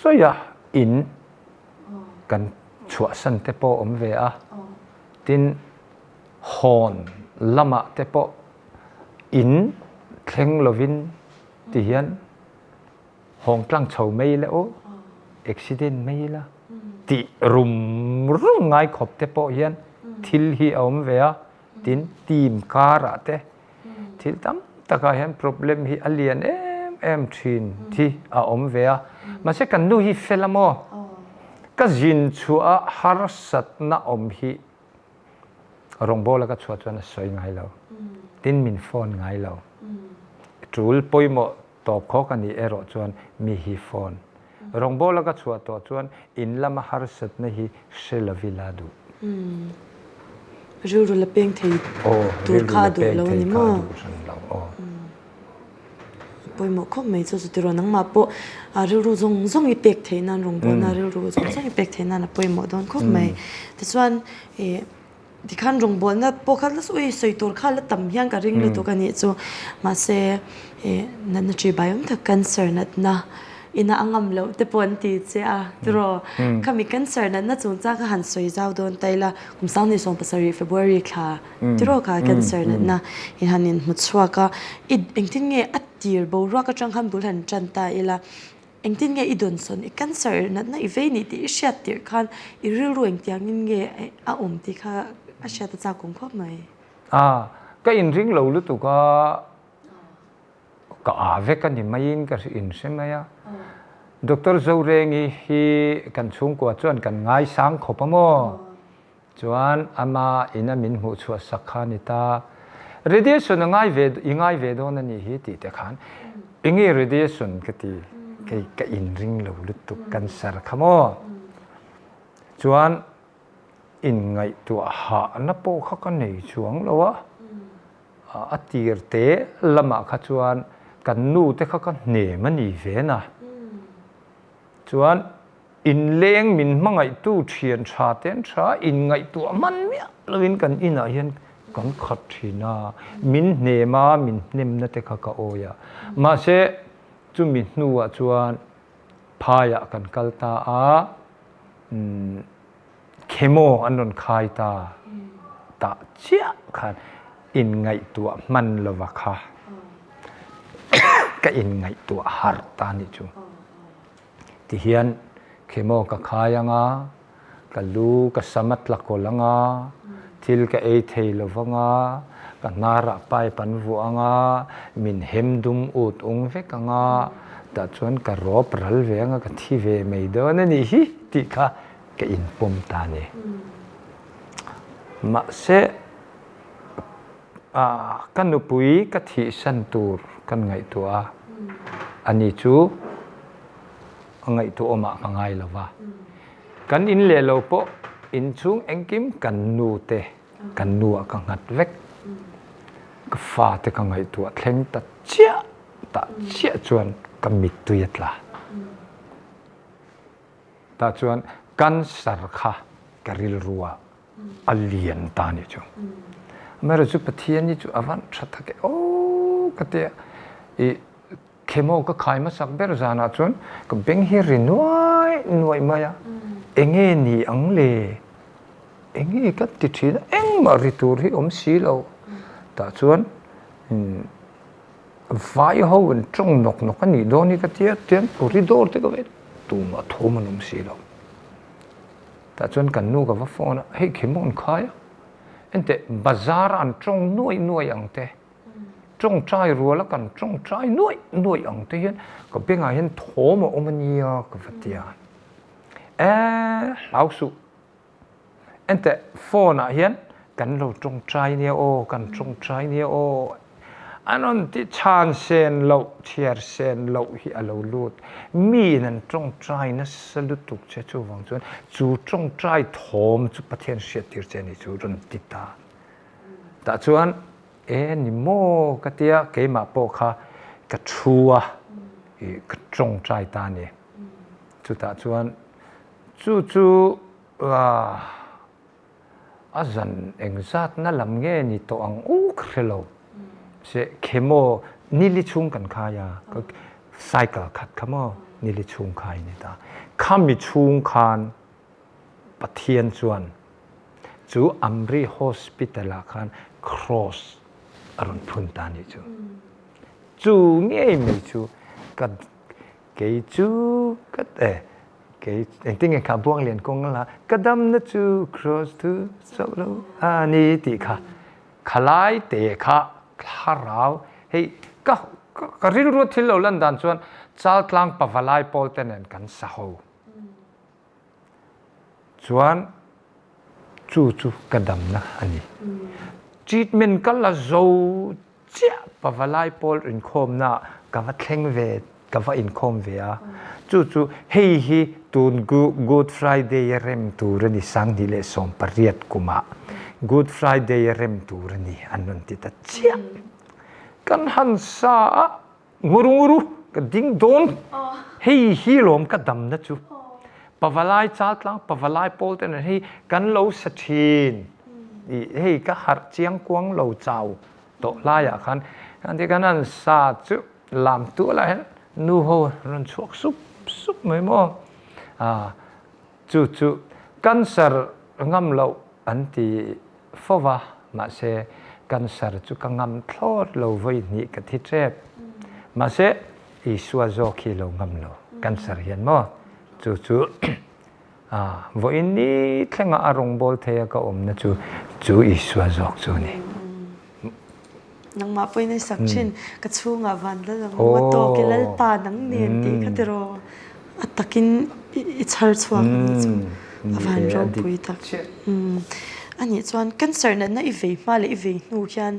[SPEAKER 2] zawih a in kan chhuahsan te pawh awm ve a tin hawn lamah te pawh in thleng lovin ti hian hawng tlang chho mai ila aw, accident mai ila tih rum rum ngai khawp te pawh hian thil hi a awm ve a, tin team karah te thil tam takah hian problem hi a lian em em thin hi a awm ve a, mahse kan nu hi fel a maw? Ka zin chhuah a harsatna awm hi Rawngbawla ka chhuah chuan a sawi ngai lo, tin min phone ngai lo. Tul pawimawh tawp khawk a nih erawh chuan mi hi phone. Rawngbawla ka chhuah tawh chuan in lama harsatna hi hre lovi la duh.
[SPEAKER 1] Rilru la peng thei tur kha a duh lo a ni maw? Pawimawh khawp mai chu chu tiraw nangmah pawh rilru zawng zawng i pek theih nan rawngbawlna rilru zawng zawng i pek theih nan a pawimawh dawn khawp mai. Tichuan ih tikhan rawngbawlna pawh kha la sawi sawi tur kha la tam hian ka ring lutuk a nih chu. Mahse ih natna chi bai awm tak cancer natna ina a ngam loh te pawh an ti che a tiraw. Khami cancer natna chungchang kha han sawi zau dawn ta ila kum sanghnih 17 February thla Tiraw kha cancer natna i han inhmu chhuak a, i engtin nge a tir boruak atang khan bul han tan ta ila, engtin nge i dawnsawn i cancer natna i vei nih tih i hriat tirh khan i rilru engtiangin nge a awm tih kha a hriat a chak awm khawp mai.
[SPEAKER 2] A, ka inring lo lutuk a, ka a vek a ni maiin ka inhre mai a. Doctor Zorengi hi kan chhungkua chuan kan ngaisang khawp a maw? Chuan ama ina min hmuh chhuah sak kha a ni ta. Radiation a ngai ve, i ngai ve dawn a nih hi tih te khan enge radiation ka ti, kei ka inring lo lutuk cancer kha maw. Chuan inngaihtuah hahna pawh kha ka nei chuang lo a, a tir te lamah kha chuan kan nu te kha ka hnem a ni ve na. Chuan Inleng min hmangaihtu thian tha te an tha, inngaihtuah hman miah lovin kan inah hian kan khat thin a, min hnem a, min hnemna te kha ka awi a. Mahse, chumi hnuah chuan phaiah kan kal ta a, chemo an rawn khai ta tah chiah khan inngaihtuah hman lova kha ka inngaihtuah harh ta a nih chu. Tihian chemo ka khai ang a, ka lu ka sam a tla kawlh ang a, thil ka ei thei lo vang a, ka hnarah pipe an vuah ang a, min hem dum ut ung vek ang a, tah chuan ka rawp ral ve ang a, ka thi ve mai dawn a nih hi tih kha ka inpawm ta a ni. Mahse. Ka nupui ka thihsan tur kan ngaihtuah a, ani chu a ngaihtuahawmah ka ngai lo va. Kan in leh lo pawh inchhung engkim kan nu te kan nuah ka nghat vek. Ka fate ka ngaihtuah thleng ta chiah tah chiah chuan ka mittui a tla. Tah chuan cancer kha ka rilru ah a lian ta nih chu. Amaherawhchu chu Pathian hi chu a van tha tak e aw ka tia i chemo ka khai hmasak ber zanah chuan ka beng hi ri nuai nuai mai a, enge ni ang le? Enge ka ti thin a, engmah ri tur hi awm si lo. Tah chuan vai ho an tawng nawk nawk a nih dawn hi ka tia, tian corridor te ka vei tumah thawm an awm si lo. Tah chuan kan nu ka va phone a, hei khi maw an khai a, enteh bazar a an tawng nuai nuai ang te, tawngtai rual a kan tawngtai nuai nuai ang te hian ka bengah hian thawm a awm a nia ka va ti a, eh hlau suh. Enteh phone ah hian kan lo tawngtai nia aw, kan tawngtai nia aw an rawn ti chhan sen loh, chhiar sen loh hi a lo lut. Mi in an tawngtai nasa lutuk che chuvang chuan chu tawngtai thawm chu Pathian hriattir che a ni chu rawn ti ta. Tah chuan e ni maw ka tia keimah pawh kha ka thu a, ih ka tawngtai ta a ni. Chutah chuan Chu chu a zan engzatna lam nge ni tawh ang u ka hre lo. Se chemo nili chhung kan khai a, cycle khat kha maw nili chhung khai ni ta. Khami chhung khan Pathian chuan chu Amri Hospital ah khan cross a rawn phun ta nih chu. Chu ngei mai chu ka Kei chu ka e kei engtin nge kha buang lian kawng la ka damna chu cross thu chauh lo a ni tih kha khalai te kha thlarau hei ka ka rilru thil lo lan dan chuan chaltlang pavalai pawl te nen kan sa ho chuan chu chu ka damna a ni treatment ka la zo chiah pavalai pawl inkhawmna ka va thleng ve ka va inkhawm ve a chu chu hei hi tun Good Friday a rem tur a ni 2018 kumah Good Friday a rem tur a ni an rawn ti ta chiah kan han sa a Nguru nguru ka ding dawn hei hi lawm ka damna chu pavalai chaltlang pavalai pawl te nen hei kan lo sa thin i hei ka harh chiang kuang lo chau tawh laiah khan kan ti kan han sa chu lam tualah hian nu ho rawn chhuak sup sup mai maw a Chu chu cancer ngam loh an ti fo va, mahse cancer chu ka ngam thlawt lo vawi hnih ka thi tep. Mahse Isua zawk hi lo ngam lo cancer hian maw? Chu chu vawiin ni thlenga a rawngbâwl theia ka awmna chu chu Isua zawk chu a ni.
[SPEAKER 1] Nangmah pawhin a sak thin, ka chhungah van lal ang u a tawk i Lalpa nang nen tih kha tiraw a takin i chhar chhuak a nih chu a van ropui tak. A nih chuan cancer natna i vei hma leh i vei hnu hian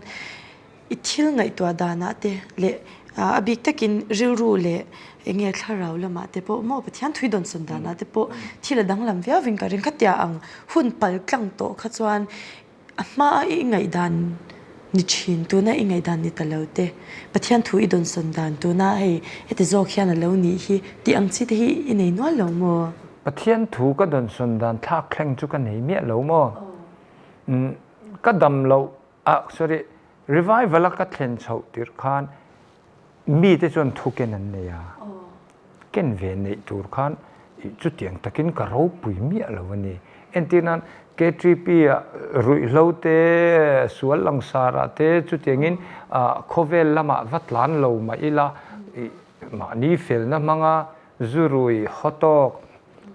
[SPEAKER 1] i thil ngaihtuah danah te leh a bik takin rilru leh eng nge thlarau lamah te pawh maw Pathian thui dawnsawn danah te pawh thil a danglam viauvin ka ring khatia ang hun pal tlang tawh kha chuan A hmaa i ngaihdan ni thin, tuna i ngaihdan ni ta lo te, Pathian thu i dawnsawn dan tuna hei heti zawk hian a lo nih hi tih ang chi te hi i nei nual lo maw?
[SPEAKER 2] Pathian thu ka dawnsawn dan thlak thleng chu ka nei miah lo maw? Umm ka dam loh ah sorry revival a ka thlen chhoh tirh khan Mite chuan thu ken an nei a, ken ve neih tur khan chutiang takin ka ropui miah lo a ni. Entir nan KTP-ah ruihhlo te, sual langsarah te chutiangin khawvel lamah va tlan lo mah ila, mahni felna hmanga zu rui haw tawk,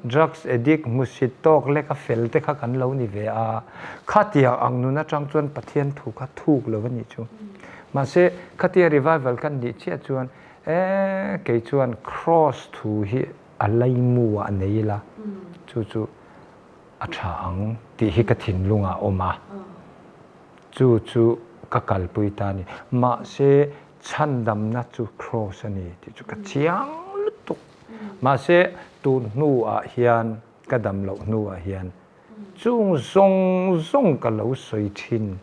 [SPEAKER 2] Drugs addict hmusit tawk lek a fel te kha kan lo ni ve a, khatiang ang nun atang chuan Pathian thu kha thuk lo a nih chu. Mahse, khatia revival kan nih chiah chuan e kei chuan cross thu hi a laimu ah nei ila, chu chu a tha ang tih hi ka thinlungah a awm a, chu chu ka kalpui ta a ni. Mahse, chhandamna chu cross a ni tih chu ka chiang lutuk. Mahse, tun hnuah hian, ka dam loh hnuah hian chung zawng zawng ka lo sawi thin.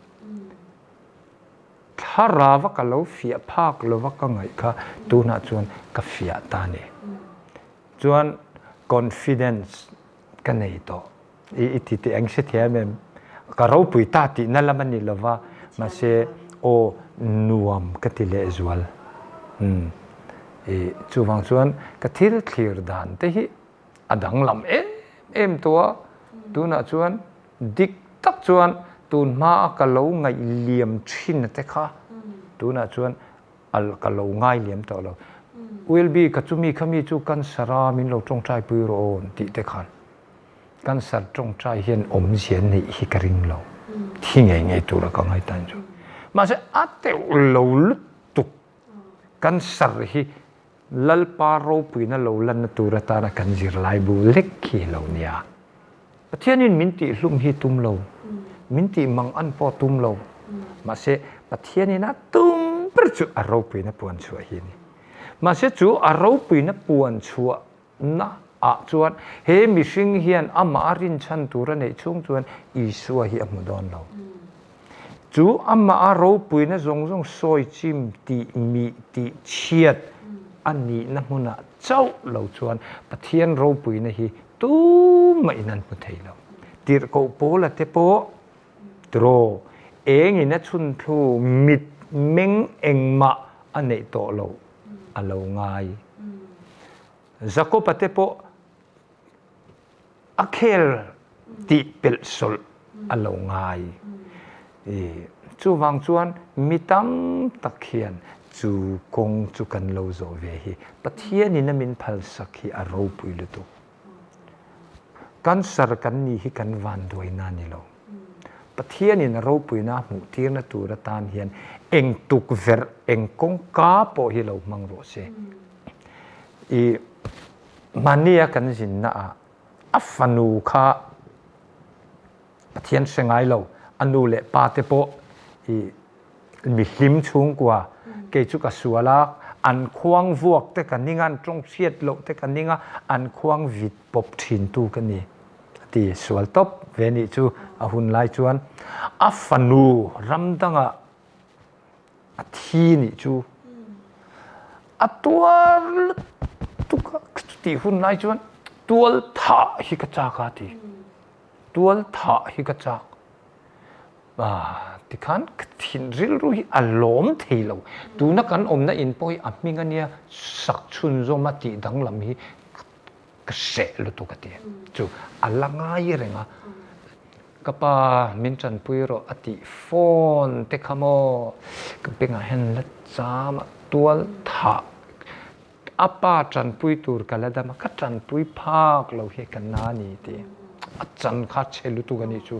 [SPEAKER 2] Thlarava ka lo fiah phak lova ka ngaih kha tunah chuan ka fiah ta a ni. Chuan confidence. ka nei tawh. I i ti teh ang hrethiam em? Ka ropui ta tihna lam a ni lova, mahse aw nuam ka ti lehzual. Umm i chuvang chuan ka thil thlir dan te hi a danglam em em tawh a, tunah chuan dik tak chuan tun hma a ka lo ngaih liam thin te kha tunah chuan a ka lo ngai liam tawh lo. Wilby ka chumi khami chu cancer a min lo tawngtai pui rawh aw tih te khan cancer tawngtai hian awmzia neih hi ka ring lo. Thi ngei ngei tura ka ngai tan chu. Mahse a teuh lo lutuk cancer hi Lalpa ropuina lo lanna tur atana kan zirlaibu lek hi lo nia. Pathianin min tihhlum hi tum lo, min tih mang an pawh tum lo. Mahse, Pathianin a tum ber chu a ropuina puan chhuah hi a ni. Mahse, chu a ropuina puan chhuahna ah chuan he mihring hian amah a rinchhan tur a neih chhung chuan Isua hi a hmu dawn lo. Chu amah a ropuina zawng zawng sawi chim tih mih tih chhiat a nihna hmunah chauh lo chuan Pathian ropuina hi tumah in an hmu thei lo. Tirhkoh Paula te pawh tiraw engin a chhun thlu mit meng engmah a neih tawh lo a lo ngai. Jakob-a te pawh a khel tih pelh sawlh a lo ngai. Chuvang chuan mi tam tak hian chu kawng chu kan lo zawh ve hi Pathianin a min phalsak hi a ropui lutuk. Cancer kan nih hi kan vanduaina a ni lo. Pathianin a ropuina a hmuh tirna tur atan hian eng tukverh, eng kawngka pawh hi lo hmang rawh se. I Mahnia kan zinna ah a fanu kha Pathian hre ngai lo, a nu leh pa te pawh i mihlim chhungkua, kei chu ka sual a, an khuang vuak te ka ning a, an tawng hriat loh te ka ning a, an khuang vit pawp thin tu ka ni a ti. Sual tawp ve nih chu a hun lai chuan a fanu ramdangah A thi nih chu a tuar lutuk a, chutih hun lai chuan tual thah hi ka chak a ti. Tual thah hi ka chak. Tikhan ka thin rilru hi a lawm thei lo. Tuna kan awmna in pawh hi a hming a nia sak chhunzawm a tih danglam hi ka hreh lutuk a ti. Chu a la ngai reng a. Ka pa min tanpui rawh a tih phone te kha maw ka bengah hian la cham a tual thah a pa tanpui tur ka la dam a ka tanpui phak lo hi ka na ni tih a chan kha chhe lutuk a nih chu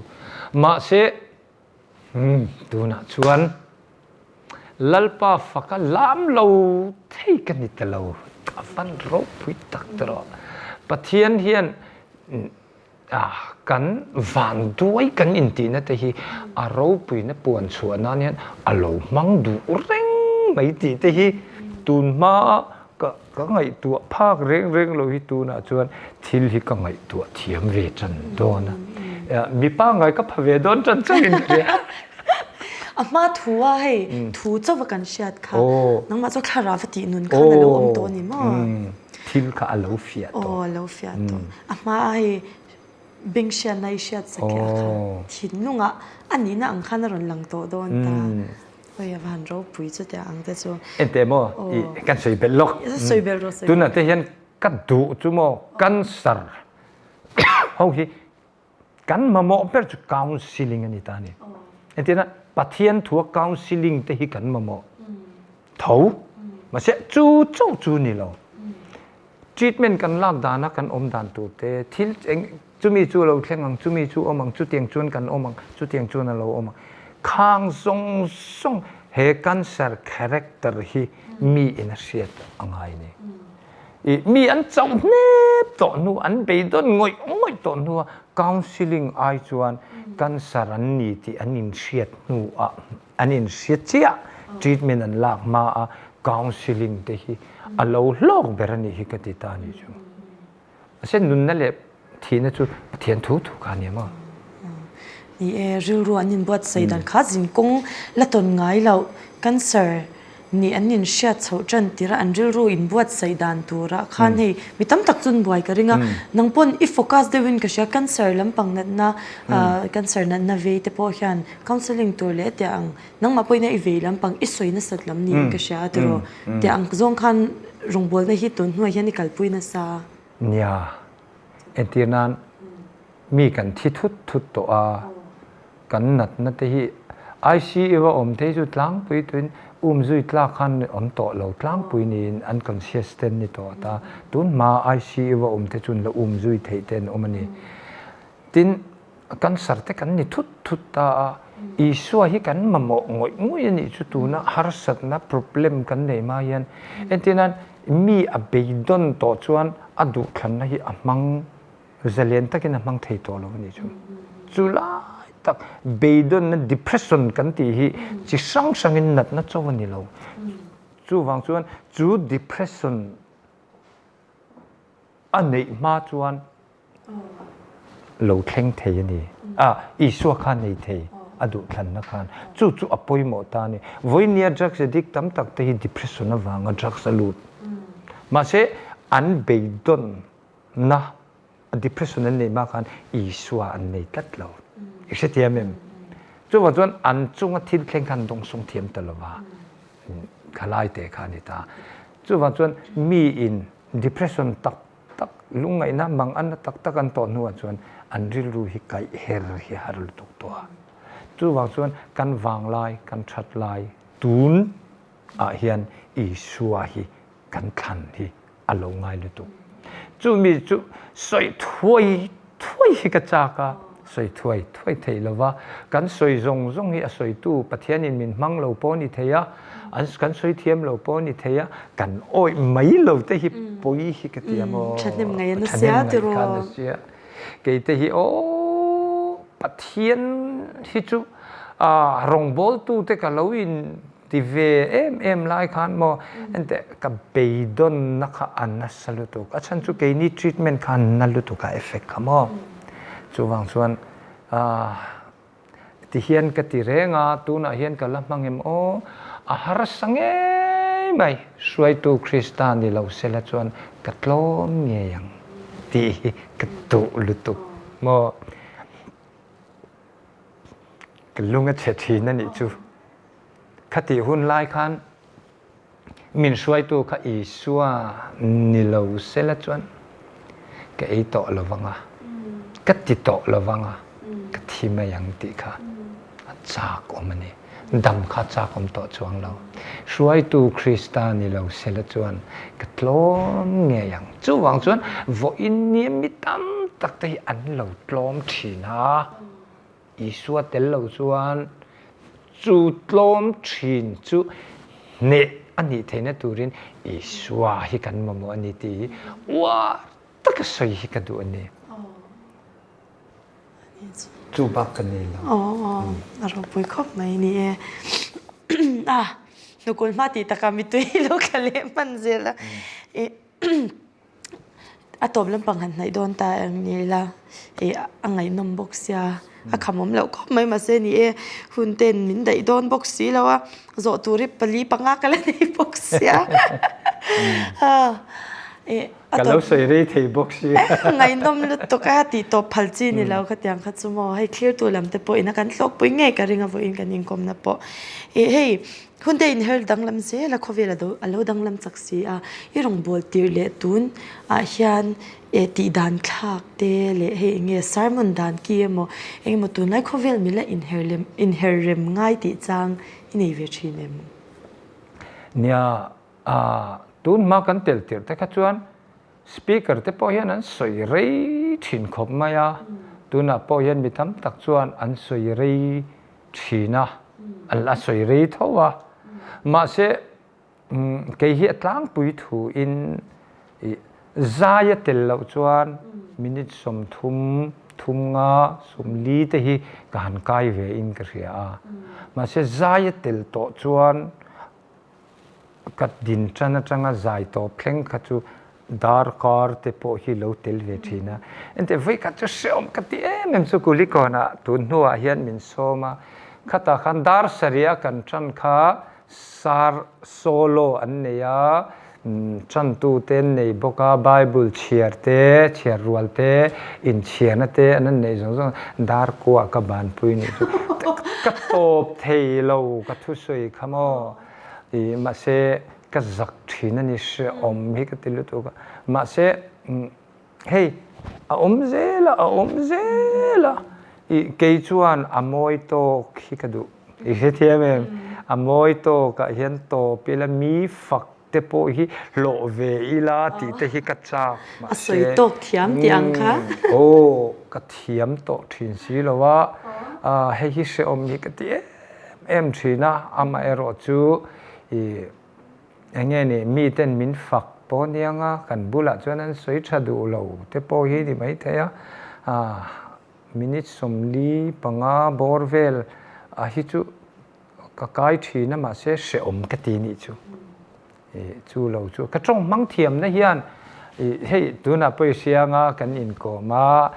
[SPEAKER 2] mahse umm tunah chuan Lalpa faka lam lo thei ka ni ta lo a van ropui tak ta rawh Pathian hian Kan vanduai kan intihna te hi a ropuina puan chhuah nan hian a lo hmang duh reng mai tih te hi tun hmaa ka ka ngaihtuah phak reng reng lo hi tunah chuan thil hi ka ngaihtuah thiam ve tan dawn a. Mi pangngai ka pha ve dawn tan chauhin ka hria.
[SPEAKER 1] A hma thu a hei thu chauh a kan hriat kha nangmah chu thlarau va tih nun khan a lo awm tawh a ni maw?
[SPEAKER 2] Thil kha a lo fiah tawh.
[SPEAKER 1] Aw, a lo fiah tawh. A hma a hei beng hriatna i hriat sakhiah kha thinlungah a nihna ang khan a rawn lang tawh dawn ta. Oi, a va han ropui chutiang ang te chu.
[SPEAKER 2] Enteh maw, i kan sawi belh lawk.
[SPEAKER 1] Sawi belh rawh, sawi belh.
[SPEAKER 2] Tunah te hian ka duh chu maw cancer ho hi Kan mamawh ber chu counselling a ni ta a ni. Entirna Pathian thua counselling te hi kan mamawh tho. Mahse chu chauh chu ni lo. Treatment kan lak dana kan awm dan tur te, thil eng chumi chu a lo thleng ang, chumi chu awm ang, chutiang chuan kan awm ang, chutiang chuan a lo awm ang. Khang zawng zawng he cancer character hi mi in a hriat a ngai a ni. I mi an chauh hnep tawh hnu, an beidawn ngawih ngawih tawh hnua counselling ai chuan cancer an ni tih an inhriat hnuah an inhriat chiah treatment an lak hma a counselling te hi a lo hlawk ber a nih hi ka ti ta a nih chu. Mahse nunna leh thihna chu Pathian thu thu kha a ni maw?
[SPEAKER 1] Ni e, rilru an inbuatsaih dan kha zinkawng la tawn ngai loh cancer. Nih an inhriat chhoh tan tirh a an rilru inbuatsaih dan turah khan hei mi tam tak chu an buai ka ring a, nang pawn i focus deuhin ka hria cancer lampang natna cancer natna vei te pawh hian counselling tur leh tiah ang nangmah pawhin a i vei lampang i sawi nasat lam niin ka hria a tiraw tiah ang zawng khan rawngbawlna hi tun hnuai hian i kalpui nasa.
[SPEAKER 2] Nia, entir nan mi kan thi thut thut tawh a. Kan natna te hi ICU a awm te hi chu tlangpui tuin umzui tlak khan awm tawh lo tlangpui niin unconscious te an ni tawh ta. Tun hma ICU a awm te chuan la umzui theih te an awm a ni. Tin, cancer te kan ni thut thut ta a, Isua hi kan mamawh ngawih ngawih a nih chu tuna harsatna problem kan nei hma hian. Entirnan mi a beidawn tawh chuan a duhthlanna hi a hmang Zalen takin a hmang thei tawh lo a nih chu. Chu lai tak beidawnna depression kan tih hi chi hrang hrangin natna cho a ni lo. Chuvang chuan chu depression a neih hma chuan lo thleng thei a ni. A Isua kha nei thei a duhthlanna khan. Chu chu a pawimawh ta a ni. Vawinia drugs addict tam tak te hi depression avanga drugs a lut. Mahse an beidawn Na, depression an neih hma khan Isua an nei tlat lo. I hrethiam em? Chuvang chuan an chunga thil thleng khan dawngsawng thiam ta lova khalai te kha a ni ta. Chuvang chuan mi in depression tak tak, lungngaihna, manganna tak tak an tawh hnuah chuan an rilru hi kaih her hi har lutuk tawh a. Chuvang chuan kan vanglai, kan that lai tun ah hian Isua hi kan thlan hi a lo ngai lutuk. Chumi chu sawi thuai thuai hi ka chak a, sawi thuai thuai theih lova kan sawi zawng zawng hi a sawitu Pathianin min hmang lo pawh a ni thei a, an kan sawi thiam lo pawh a ni thei a, kan awih mai lo te hi pawi hi ka ti a maw?
[SPEAKER 1] Thahnem ngaih a nasa tiraw?
[SPEAKER 2] Thahnem ngaih kha a nasa. Kei te hi aw Pathian hi chu rawngbawltu te ka lo in Ti ve em em lai khan maw enteh ka beidawnna kha a nasa lutuk. A chhan chu keini treatment kha a na lutuk a effect kha maw. Chuvang chuan ti hian ka ti reng a, tunah hian ka la hmang em aw, a harsa ngei mai. Hruaitu Krista ni lo sela chuan ka tlawm ngei ang tih hi ka duh lutuk maw. Ka lung a chhe thin a nih chu. Khatih hun lai khan min hruaitu kha Isua ni lo sela chuan ka ei tawh lo vang a, ka ti tawh lo vang a, ka thi mai ang tih kha a chak awm a ni. Dam kha chak awm tawh chuang lo. Hruaitu Krista ni lo sela chuan ka tlawm ngei ang. Chuvang chuan vawiin nia mi tam tak te hi an lo tlawm thin a. Isua tel lo chuan chu tlawm thin chu hneh a nih theihna turin Isua hi kan mamawh a ni tih hi uar taka sawi hi ka duh a ni. Chu bak ka nei lo.
[SPEAKER 1] Aw, a ropui khawp mai ni e. A, hnukul hma tih takah mitui lo tla leh hman zel a. A tawp lampang han hnaih dawn ta ang ni ila ih a ngaihnawm bawk sia a khamawm loh khawp mai mahse ni e hun ten min daih dawn bawk si lo a zawh tur hi pali panga ka la nei bawk sia ih
[SPEAKER 2] a tawp ka lo sawi rei thei bawk si
[SPEAKER 1] ngaihnawm lutuk a tih tawp phal chi ni lo khatiang kha chu maw hei thlirtu lam te pawh ina kan hlawkpui ngei ka ring a vawiin kan inkawmna pawh ih hei Hun te inher danglam zel a, khawvel a lo danglam chak si a, i rawngbâwl tirh leh tun ah hian eh tih dan thlak te leh hei eng nge sermon dan ki emaw eng emaw tunlai khawvel mila inher lem inher rem ngai tih chang i nei ve thin em?
[SPEAKER 2] Nia, tun hma kan tel tirh te kha chuan speaker te pawh hian an sawi rei thin khawp mai a, tunah pawh hian mi tam tak chuan an sawi rei thin a, a sawi rei tho a. Mahse, kei hi a tlangpui thuin zai a tel loh chuan minute 30, thum nga, 40 te hi ka han kai ve in ka hria a. Mahse, zai a tel tawh chuan Ka din tan atanga zai tawp thleng kha chu darkar te pawh hi lo tel ve thin a. Engti vawikhat chu hrehawm ka ti em em chu Kulikawnah tun hnuah hian min sawm a. Khatah khan dar sarih a kan tan kha. Sar solo an nei a, chantu te an nei bawk a, Bible chhiar te, chhiar rual te, inchhiarna te an an neih zawng zawng a, dar kuah ka banpui nih chu ka tawp thei lo ka thusawi kha maw ih mahse ka zak thin a ni hrehawm hi ka ti lutuk a, mahse Hei, a awm zel a, a awm zel a. I kei chuan a mawi tawk hi ka duh. I hrethiam em? A mawi tawkah hian tawp ila, mi fak te pawh hi hlawh ve ila tih te hi ka chak.
[SPEAKER 1] A sawi tawk thiam tih ang kha.
[SPEAKER 2] Aw, ka thiam tawh thin si lo a. Hei hi hrehawm hi ka ti em em thin a, amaherawh chu i Eng nge ni, miten min fak pawh aniang a, kan bulah chuan an sawi tha duh lo te pawh hi ni maithei a, minute 45 bawr vel a hi chu ka kai thin a, mahse hrehawm ka ti nih chu. Chu lo chu ka tawng hmang thiamna hian hei tunah pawh i hria anga kan inkawm a,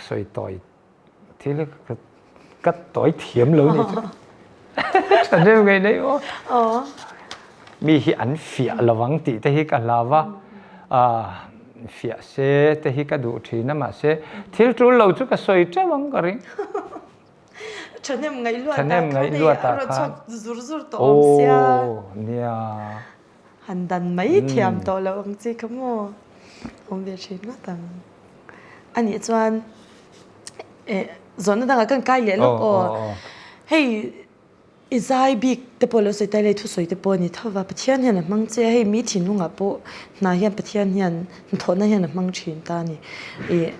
[SPEAKER 2] sawi tawi Thil hi ka tawi thiam lo ni chu. Tha deuh ngei nei aw. Mi hi an fiah lo ang tih te hi ka hlau a. Fiah se te hi ka duh thin a mahse thil tul lo chu ka sawi teuh ang ka ring.
[SPEAKER 1] Thahnem ngaih luat ah khan hei a rawn chhuak zur zur tawh awm sia.
[SPEAKER 2] Aw nia.
[SPEAKER 1] Han dan mai thiam tawh lo ang chi kha maw awm ve thin ngawt ang. Anih chuan eh zawhna dangah kan kai leh lawk aw. Hei i zai bik te pawh lo sawi ta ila i thusawi te pawh a ni tho va, Pathian hian a hmang che a, hei mi thinlungah pawh hna hian Pathian hian hnathawhna hian a hmang thin ta a ni. Ih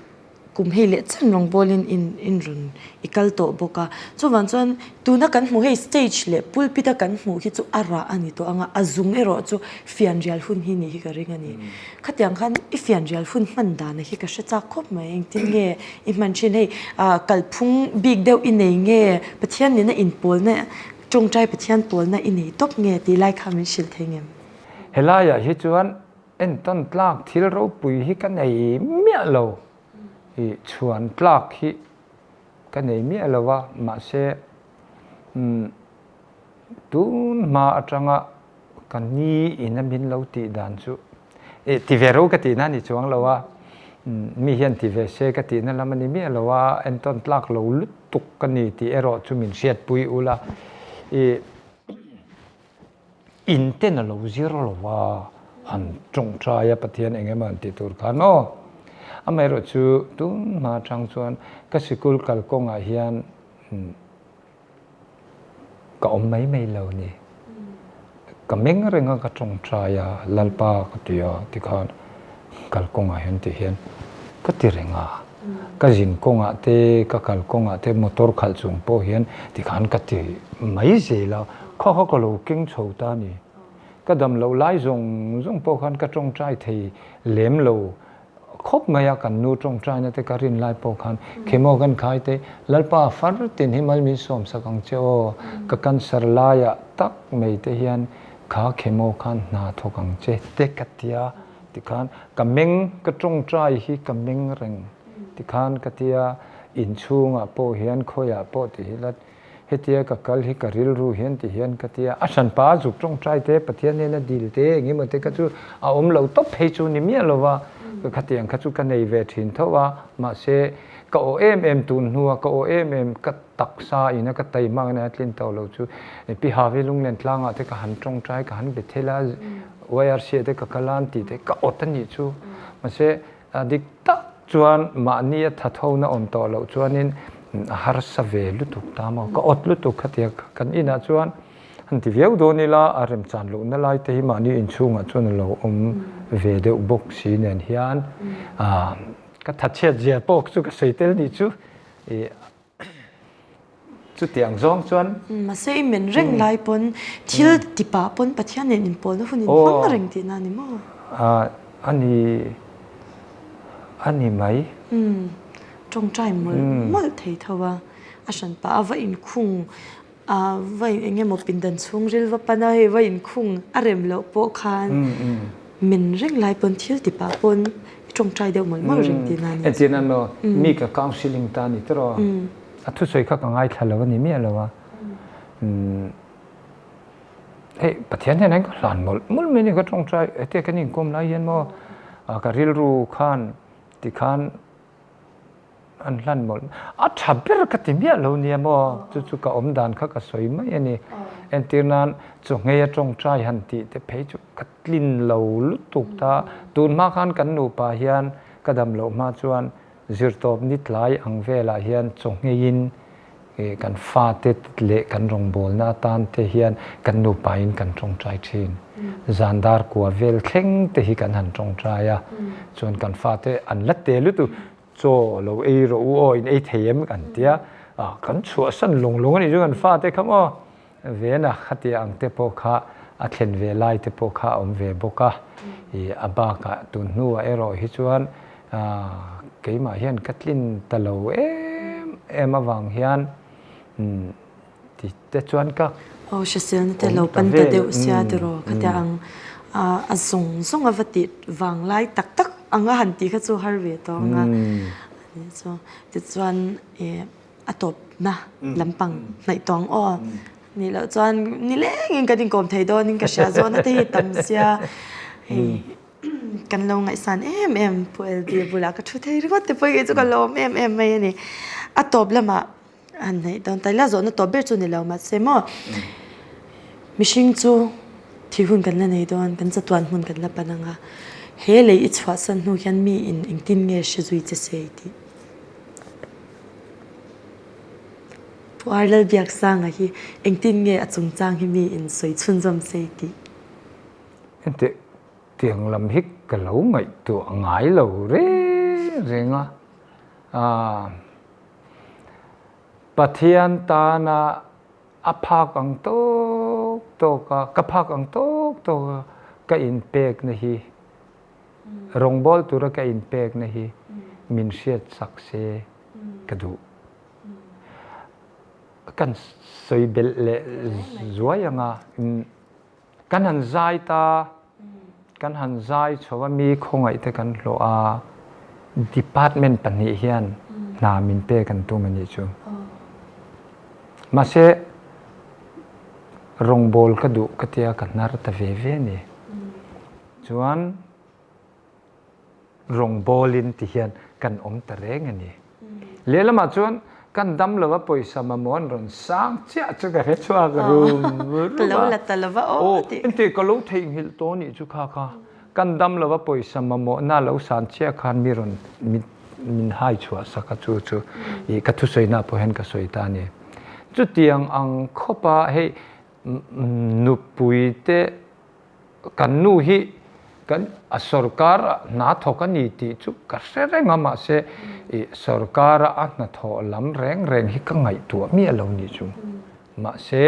[SPEAKER 1] Kum hei leh chen rawngbawlin in in rawn i kal tawh bawk a. Chuvang chuan tuna kan hmuh hei stage leh pulpit a kan hmuh hi chu a rah a ni tawh ang a, a zung erawh chu fianrial hun hi ni hi ka ring a ni. Khatiang khan i fianrial hun hman dana hi ka hre chak khawp mai, engtin nge i hman thin hei kalphung bik deuh i nei nge Pathian nena inpawlna tawngtai Pathian pawlna i nei tawp nge tih lai kha min hrilh thei ngem?
[SPEAKER 2] Helaiah hi chuan Entawn tlak thil ropui hi ka nei miah lo, ih chhuan tlak hi ka nei miah lo a, mahse umm tun hma atanga ka ni in a min lo tih dan chu ih ti ve ro ka tihna a ni chuang lo a, mi hian ti ve se ka tihna lam a ni miah lo a, entawn tlak lo lutuk ka ni tih erawh chu min hriatpui ula ih. In ten a lo zir lo a, han tawngtai a Pathian eng emaw han tih tur khan aw. Amaherawh chu tun hma atang chuan ka sikul kalkawngah hian ka awm mai mai lo ni. Ka meng reng a ka tawngtai a, Lalpa ka ti a tikhan kalkawngah hian ti hian ka ti reng a. Ka zin kawngah te, ka kal kawngah te motor khalh chung pawh hian tikhan ka ti mai zel a, khaw kha ka lo keng chho ta a ni. Ka dam loh lai zawng zawng pawh khan ka tawngtai thei lem lo khawp mai a, kan nu tawngtaina te ka rin lai pawh khan Khemaw kan khai te, Lalpa far tin hi mal min sawm sak ang che aw, ka cancer laiah tak mai te hian kha Khemaw khan hna thawk ang che te ka tia. Tikhan ka meng, ka tawngtai hi ka meng reng tikhan ka tia inchhungah pawh hian khawiah pawh ti hi la hetia ka kal hi ka rilru hian ti hian ka tia a hranpa a zuk tawngtai te Pathian hnena dil te engemaw te kha chu a awm lo tawp phei chu ni miah lo va ka khatiang kha chu ka nei ve thin tho a mahse ka aw em em tun hnua ka aw em em ka taksa ina ka taihmak ina a tlin tawh lo chu Pi Havi Lunglen tlangah te ka han tawngtai ka han be thel a YRC ah te ka kal a an tih te ka awt a nih chu mahse dik tak chuan mahni a thathona awm tawh loh chuanin a harsa ve lutuk ta maw ka awt lutuk khatia kan inah chuan han ti viau dawn ila a remchan lohna lai te hi mahni inchhungah chuan a lo awm ve deuh bawk si nen hian ka thatchhiat zia pawh chu ka sawi tel nih chu ih Chutiang zawng chuan.
[SPEAKER 1] Mahse i men reng lai pawn thil ti pah pawn Pathian nen inpawlna hun in hmang reng tihna a ni maw?
[SPEAKER 2] A ni, a ni mai.
[SPEAKER 1] Tawngtai mawlh mawlh thei tho a, a hran pah a va inkhung a va eng emaw pindan chhungril va pan a hei va inkhung a rem loh pawh khan men reng lai pawn thil ti pah pawn i tawngtai deuh mawlh mawlh reng tihna a ni.
[SPEAKER 2] Entir nan maw mi ka counselling ta a ni tawh a, a thusawi kha ka ngaithla lo a ni miah lo a. Pathian hian ka hlan mawlh mawlh mai a ni ka tawngtai hetia kan inkawm lai hian maw ka rilru khan tikhan an hlan mawlh a tha ber ka ti miah lo nia maw chu chu ka awm dan kha ka sawi mai a ni entir nan chaw-nghei a tawngtai han tih te phei chu ka tlin lo lutuk ta tun hma khan kan nupa hian ka dam loh hma chuan zirtawp ni tlai ang velah hian chaw-ngheiin Kan fate leh kan rawngbawlna atan te hian kan nupain kan tawngtai thin. Zan dar kua vel thleng te hi kan han tawngtai a, chuan kan fate an la te lutuk, chaw lo ei rawh u aw, in ei thei em kan tia, kan chhuahsan lung lung a nih chu kan fate kha maw. Vena khatia ang te pawh kha a thlen ve lai te pawh kha a awm ve bawk a, ih a bakah tun hnuah erawh hi chuan keimah hian ka tlin ta lo em em avang hian ti te chuan ka
[SPEAKER 1] Aw hriselna te lo pan ta deuh sia tiraw khatia ang a zawng zawng a va tih vang lai tak tak anga han tih kha chu har ve tawh ang a, anih chu tichuan ih a tawpna lampang hnaih tawh ang aw. Nih loh chuan nilengin kan inkawm thei dawnin ka hria zawhna te hi tam sia hei kan lo ngaihsan em em Pu LB bulah ka thu thei ringawt te pawh hi chu ka lawm em em mai a ni. A tawp lamah han hnaih dawn ta ila zawhna tawp ber chu ni lo mahse maw mihring chu thih hun kan la nei dawn kan chatuan hmun kan la pan ang a he lei i chhuahsan hnu hian mi in engtin nge hre zui che se i tih. Pu Arlalbiaksanga hi engtin nge a chungchang hi mi in sawi chhunzawm se i tih?
[SPEAKER 2] Enteh, tiang lam hi ka lo ngaihtuah ngai lo reng reng a. Aaa, Pathian tana a phak ang tawk tawk a, ka phak ang tawk tawk a ka inpekna hi Rawngbâwl tura ka inpekna hi min hriatsak se ka duh. Kan sawi belh leh zuai ang a, kan han zai ta, kan han zai chho a, mi khawngaih te kan hlawh a, department pahnih hian hna min pek an tum a nih chu. Mahse, rawngbâwl ka duh ka tia ka hnar ta ve ve a ni. Chuan rawngbawlin ti hian kan awm ta reng a ni. Lehlamah chuan kan dam lova pawisa mamawh an rawn sang chiah chu ka hre chhuak rum rum a.
[SPEAKER 1] Ka lo la ta lova aw tih.
[SPEAKER 2] Engti ka lo theihnghilh tawh nih chu kha kha. Kan dam lova pawisa mamawhna lo san chiah khan mi rawn min hai chhuah sak a chu chu ih ka thusawi pawh hian ka sawi ta a ni. Chutiang ang khawpa hei nupui te Kan nu hi kan a sorkar ah hna thawk a ni tih chu ka hre reng a mahse ih sorkar a a hnathawh lam reng reng hi ka ngaihtuah miah lo nih chu. Mahse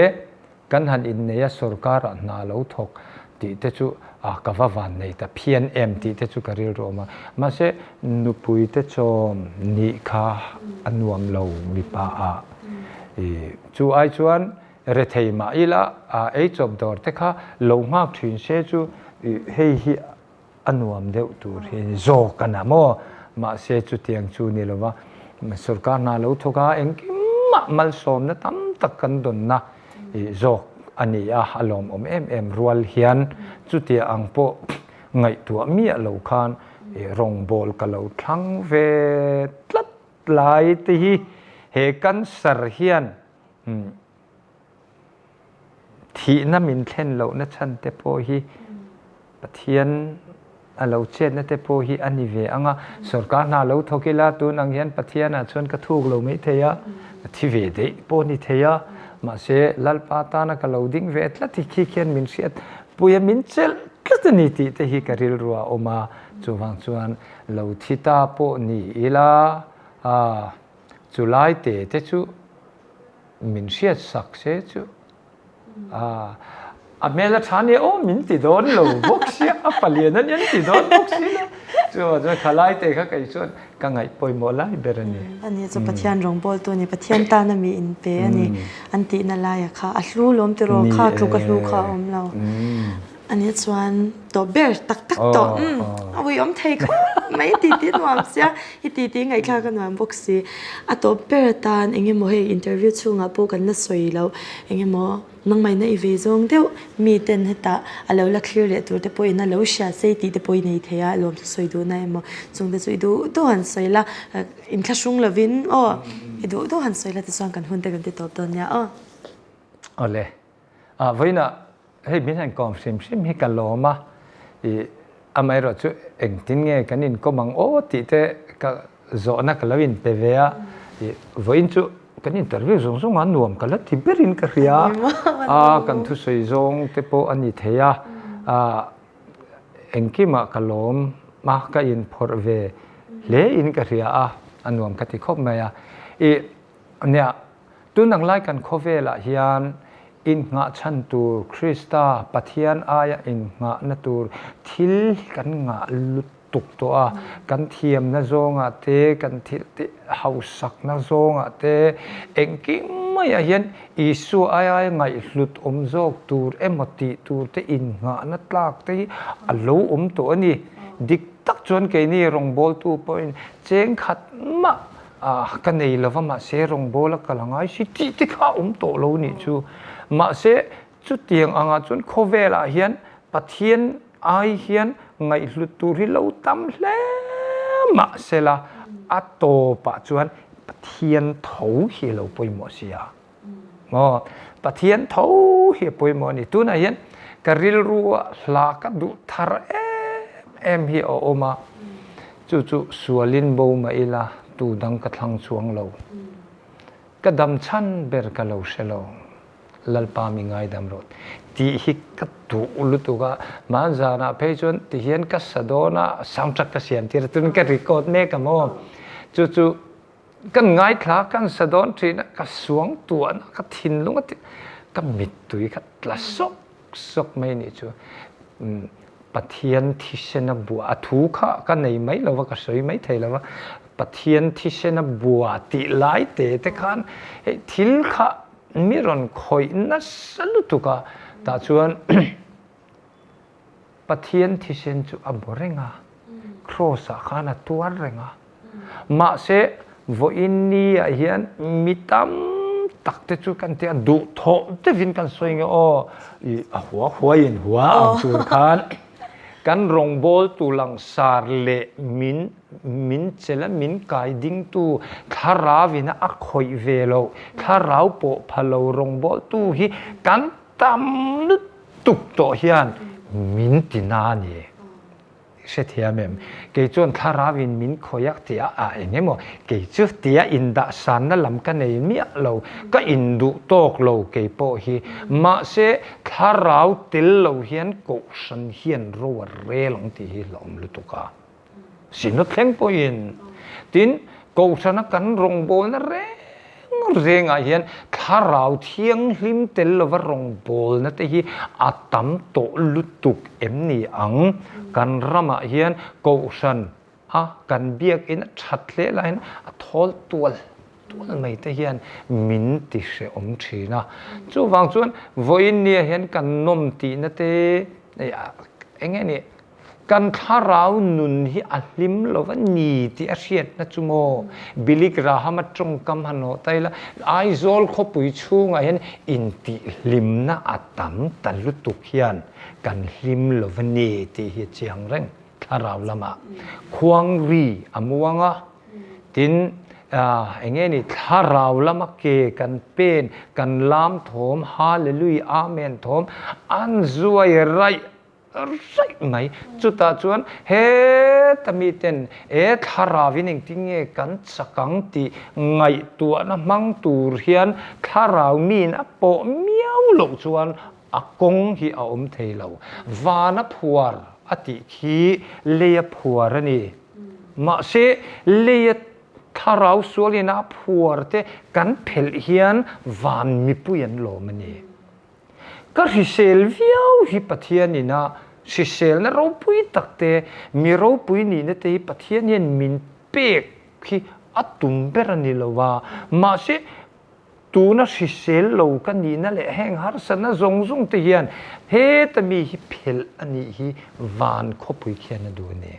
[SPEAKER 2] kan han innei a sorkar ah hna lo thawk tih te chu a ka va van nei ta phian em tih te chu ka rilru awm a. Mahse nupui te chawm nih kha a nuam lo mipa ah ih chu ai chuan Rethei mah ila a ei chawp dawr te kha lo nghak thin se chu hei hi a nuam deuh tur hi a ni zawk a na maw? Mahse chutiang chu ni lova sorkar hna lo thawk a engkimah malsawmna tam tak kan dawnna zawk a ni a, a lawmawm em em rual hian chutia ang pawh ngaihtuah miah lo khan rawngbawl ka lo thlang ve tlat lai te hi he cancer hian Thihna min thlen lohna chhan te pawh hi Pathian a lo chetna te pawh hi a ni ve ang a, sorkar hna lo thawk ila tun ang hian Pathianah chuan ka thuk lo mai thei a, ka thi ve daih pawh ni thei a, mahse Lalpa tana ka lo ding ve tlat hi khi khian min hriat pui a, min chelh tlat a ni tih te hi ka rilru a awm a, chuvang chuan lo thi ta pawh ni ila a chulai te te chu min hriat sak se chu a a hmel a tha nia aw min ti dawn lo bawk sia a palian a nia an ti dawn bawk si lo chuvang chuan thalai te kha kei chuan ka ngaih pawimawh lai ber a ni.
[SPEAKER 1] Ani chu Pathian rawngbawl tu a ni Pathian tana mi in pe a ni an tihna laia kha a hlu lawm tiraw kha tluk a hlu kha a awm lo. Ani chuan tawh ber tak tak tawh a ui awm thei khawp. khawp mai titi nuam sia i titi ngaihthlak a nuam bawk si. A tawp ber atan eng emaw hei interview chhungah pawh kan la sawi loh eng emaw nangmahina i vei zawng deuh mi ten hetah a lo la thlir leh tur te pawhin a lo hria sei tih te pawh i nei thei a lawm chu sawi duhna emaw chung te chu i duh duh han sawi la inthlahrung lovin aw i duh duh han sawi la tichuan kan hun te kan ti tawp dawn nia aw.
[SPEAKER 2] Awle. Ah vawiinah hei min han kawm hrim hrim hi ka lawm a, ih amaherawh chu engtin nge kan inkawm ang aw tih te ka zawhna ka lo inpe ve a, ih vawiin chu kan interview zawng zawng a nuam ka la ti berin ka hria a, kan thusawi zawng te pawh a ni thei a, ah engkimah ka lawm a, ka inphawrh ve hle in ka hria a, a nuam ka ti khawp mai a, ih nia. Tun ang lai kan khawvelah hian innghah chhan tur Krista Pathian aia innghahna tur thil hi kan ngah lutuk tawh a, kan thiamna zawngah te, kan thil tih hausakna zawngah te, engkim maiah hian Isua aia ngaihhlut awm zawk tur emaw tih tur te innghahna tlak te hi a lo awm tawh a ni. Dik tak chuan keini rawngbawltu pawhin cheng khat mah Ah, ka nei lova mahse rawngbâwl a kal a ngai si tih te kha a awm tawh lo nih chu. Mahse, chutiang angah chuan khawvelah hian Pathian ai hian ngaihhlut tur hi lo tam hle mahsela a tawpah chuan Pathian tho hi a lo pawimawh si a. Maw? Pathian tho hi a pawimawh a ni. Tunah hian ka rilrua hla ka duh thar em em hi a awm a, chu chu sualin bo mah ila tu dang ka thlang chuang lo. Ka dam chhan ber ka lo hre lo. Lalpa mi ngaidam rawh tih hi ka duh lutuk a. Hmanzanah phei chuan tihian ka sa dawn a, soundtrack ka siam tir a, tun ka record mek a maw? Chu chu Kan ngaithla, kan sa dawn thin a, ka suang tuan a, ka thinlung a ti, ka mittui kha tla sawk sawk mai nih chu. Pathian thisena bua, a thu kha ka nei mai lo va, ka sawi mai thei lo va, Pathian thisena bua tih lai te te khan hei thil kha mi rawn khawih nasa lutuk a, tah chuan Pathian thisen chu a bu reng a, Kraws ah khan a tuar reng a. Mahse, vawiin ni ah hian mi tam tak te chu kan tia duhthawh deuhin kan sawi nge aw, i a hua huaiin hua ang tur khan kan rawngbawltu langsar leh min min chelh a min kai dingtu thlarau ina a khawih ve loh, thlarau pawh pha lo rawngbawltu hi kan tam lutuk tawh hian min ti na a ni. Hrethiam em? Kei chuan thlarau in min khawih a ti a, a eng emaw kei chu tia indah sanna lam ka nei miah lo, ka induh tawk lo kei pawh hi. Mahse thlarau tel lo hian kohhran hian ro a rel ang tih hi hlauhawm lutuk a. Synod thleng pawhin. Tin, Kohhrana kan rawngbawlna reng rengah hian thlarau thianghlim tel lova rawngbawlna te hi a tam tawh lutuk em ni ang? Kan ramah hian Kohhran a kan biakin a that hle laiin a thawl tual tual mai te hian min ti hrehawm thin a. Chuvang chuan vawiin nia hian kan nawm tihna te eng nge ni? Kan thlarau nun hi a hlim lo va ni tih a hriatna chu maw? Billy Graham-a tawngkam han hawh ta ila, Aizawl khawpui chhungah hian intihhlimna a tam ta lutuk hian kan hlim lo va ni tih hi a chiang reng. Thlarau lamah khuang ri a muang a, tin eng nge ni thlarau lama ke kan pen, kan lam thawm, Hallelujah, Amen thawm an zuai raih raih mai. Chutah chuan heta miten e thlarauin engtin nge kan chak ang tih ngaihtuahna hmang tur hian thlarau miin a pawh miau loh chuan a kawng hi a awm thei lo. Vana phuar a tih khi leia phuar a ni. Mahse leia thlarau sualin a phuar te kan phelh hian van mipui an lawm a ni. Ka hrisel viau hi Pathian ina hriselna ropui tak te, mi ropui nihna te hi Pathian hian min pek hi a tum ber a ni lo a, mahse tuna hrisel lo ka nihna leh heng harsatna zawng zawng te hian heta mi hi phelh a nih hi van khawpui khian a duh a ni.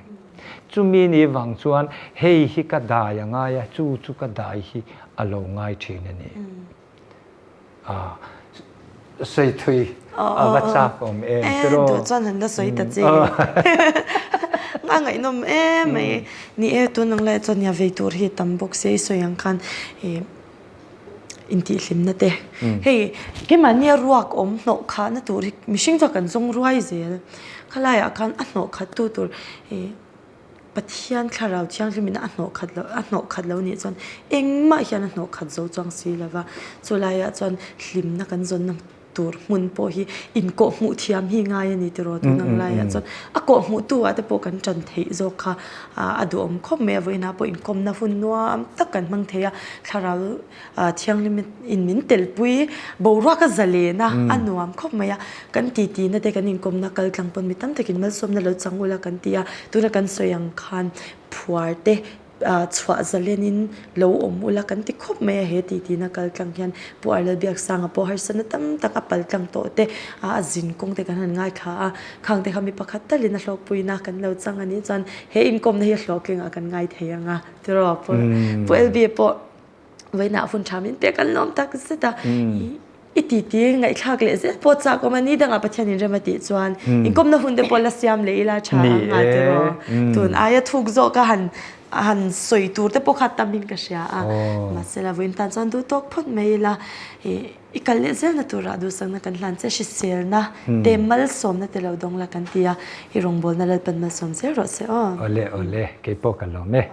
[SPEAKER 2] Chumi ni vang chuan hei hi ka dai a ngai a, chu chu ka dai hi a lo ngai thin a ni. Sawi thui a va chak awm em tiraw?
[SPEAKER 1] Duh chuan han la sawi ta che. A ngaihnawm em mai. Ni e, tun ang laiah chuan nia vei tur hi tam bawk sia i sawi ang khan intihhlimna te. Hei keimahnia ruak awm hnawh khahna tur hi mihring chuan kan zawng ruai zel. Khalaiah khan a hnawh khattu tur Pathian thlarau thianghlim in a hnawh khat lo a hnawh khat lo nih chuan engmah hian a hnawh khat zo chuang si lo va. Chulaiah chuan hlimna kan zawnna tur hmun pawh hi inkawh hmuh thiam hi ngai a ni tiraw tun ang laiah chuan a kawh hmuh tu ah te pawh kan tan theih zawk kha a duhawm khawp mai a vawiinah pawh inkawmna hun nuam tak kan hmang thei a thlarau thianghlim in min telpui boruak a zalen a a nuam khawp mai a kan titi na te kan inkawmna kal tlang pawn mi tam takin malsawmna lo chang ula kan ti a tuna kan sawi ang khan phuar te chhuah zalenin lo awm ula kan ti khawp mai a, he tihtina kal tlang hian Pu Arlalbiaksanga pawh harsatna tam tak a pal tlang tawh te a zin kawng te kan han ngaithla a, khang te kha mi pakhat talin a hlawkpuina kan lo chang a nih chuan he inkawmna hi a hlawhtlingah kan ngai thei ang a tiraw Pu LB pawh vawiinah hun tha min pek an lawm tak zet a. I titi ngaihthlak leh zel pawh chak awm a, ni dangah Pathian in rem a tih chuan inkawmna hun te pawh la siam leh ila tha ang a tiraw. Tun aia thuk zawk a han han sawi tur te pawh kha tam in ka hria a, mahsela vawiin tan chuan duh tawk phawt mai ila i kal leh zelna turah duhsakna kan hlan che hriselna te malsawmna te lo dawng la kan ti a, i rawngbawlna Lalpan malsawm zel rawh se aw.
[SPEAKER 2] Awle awle, keipawh ka lawm e.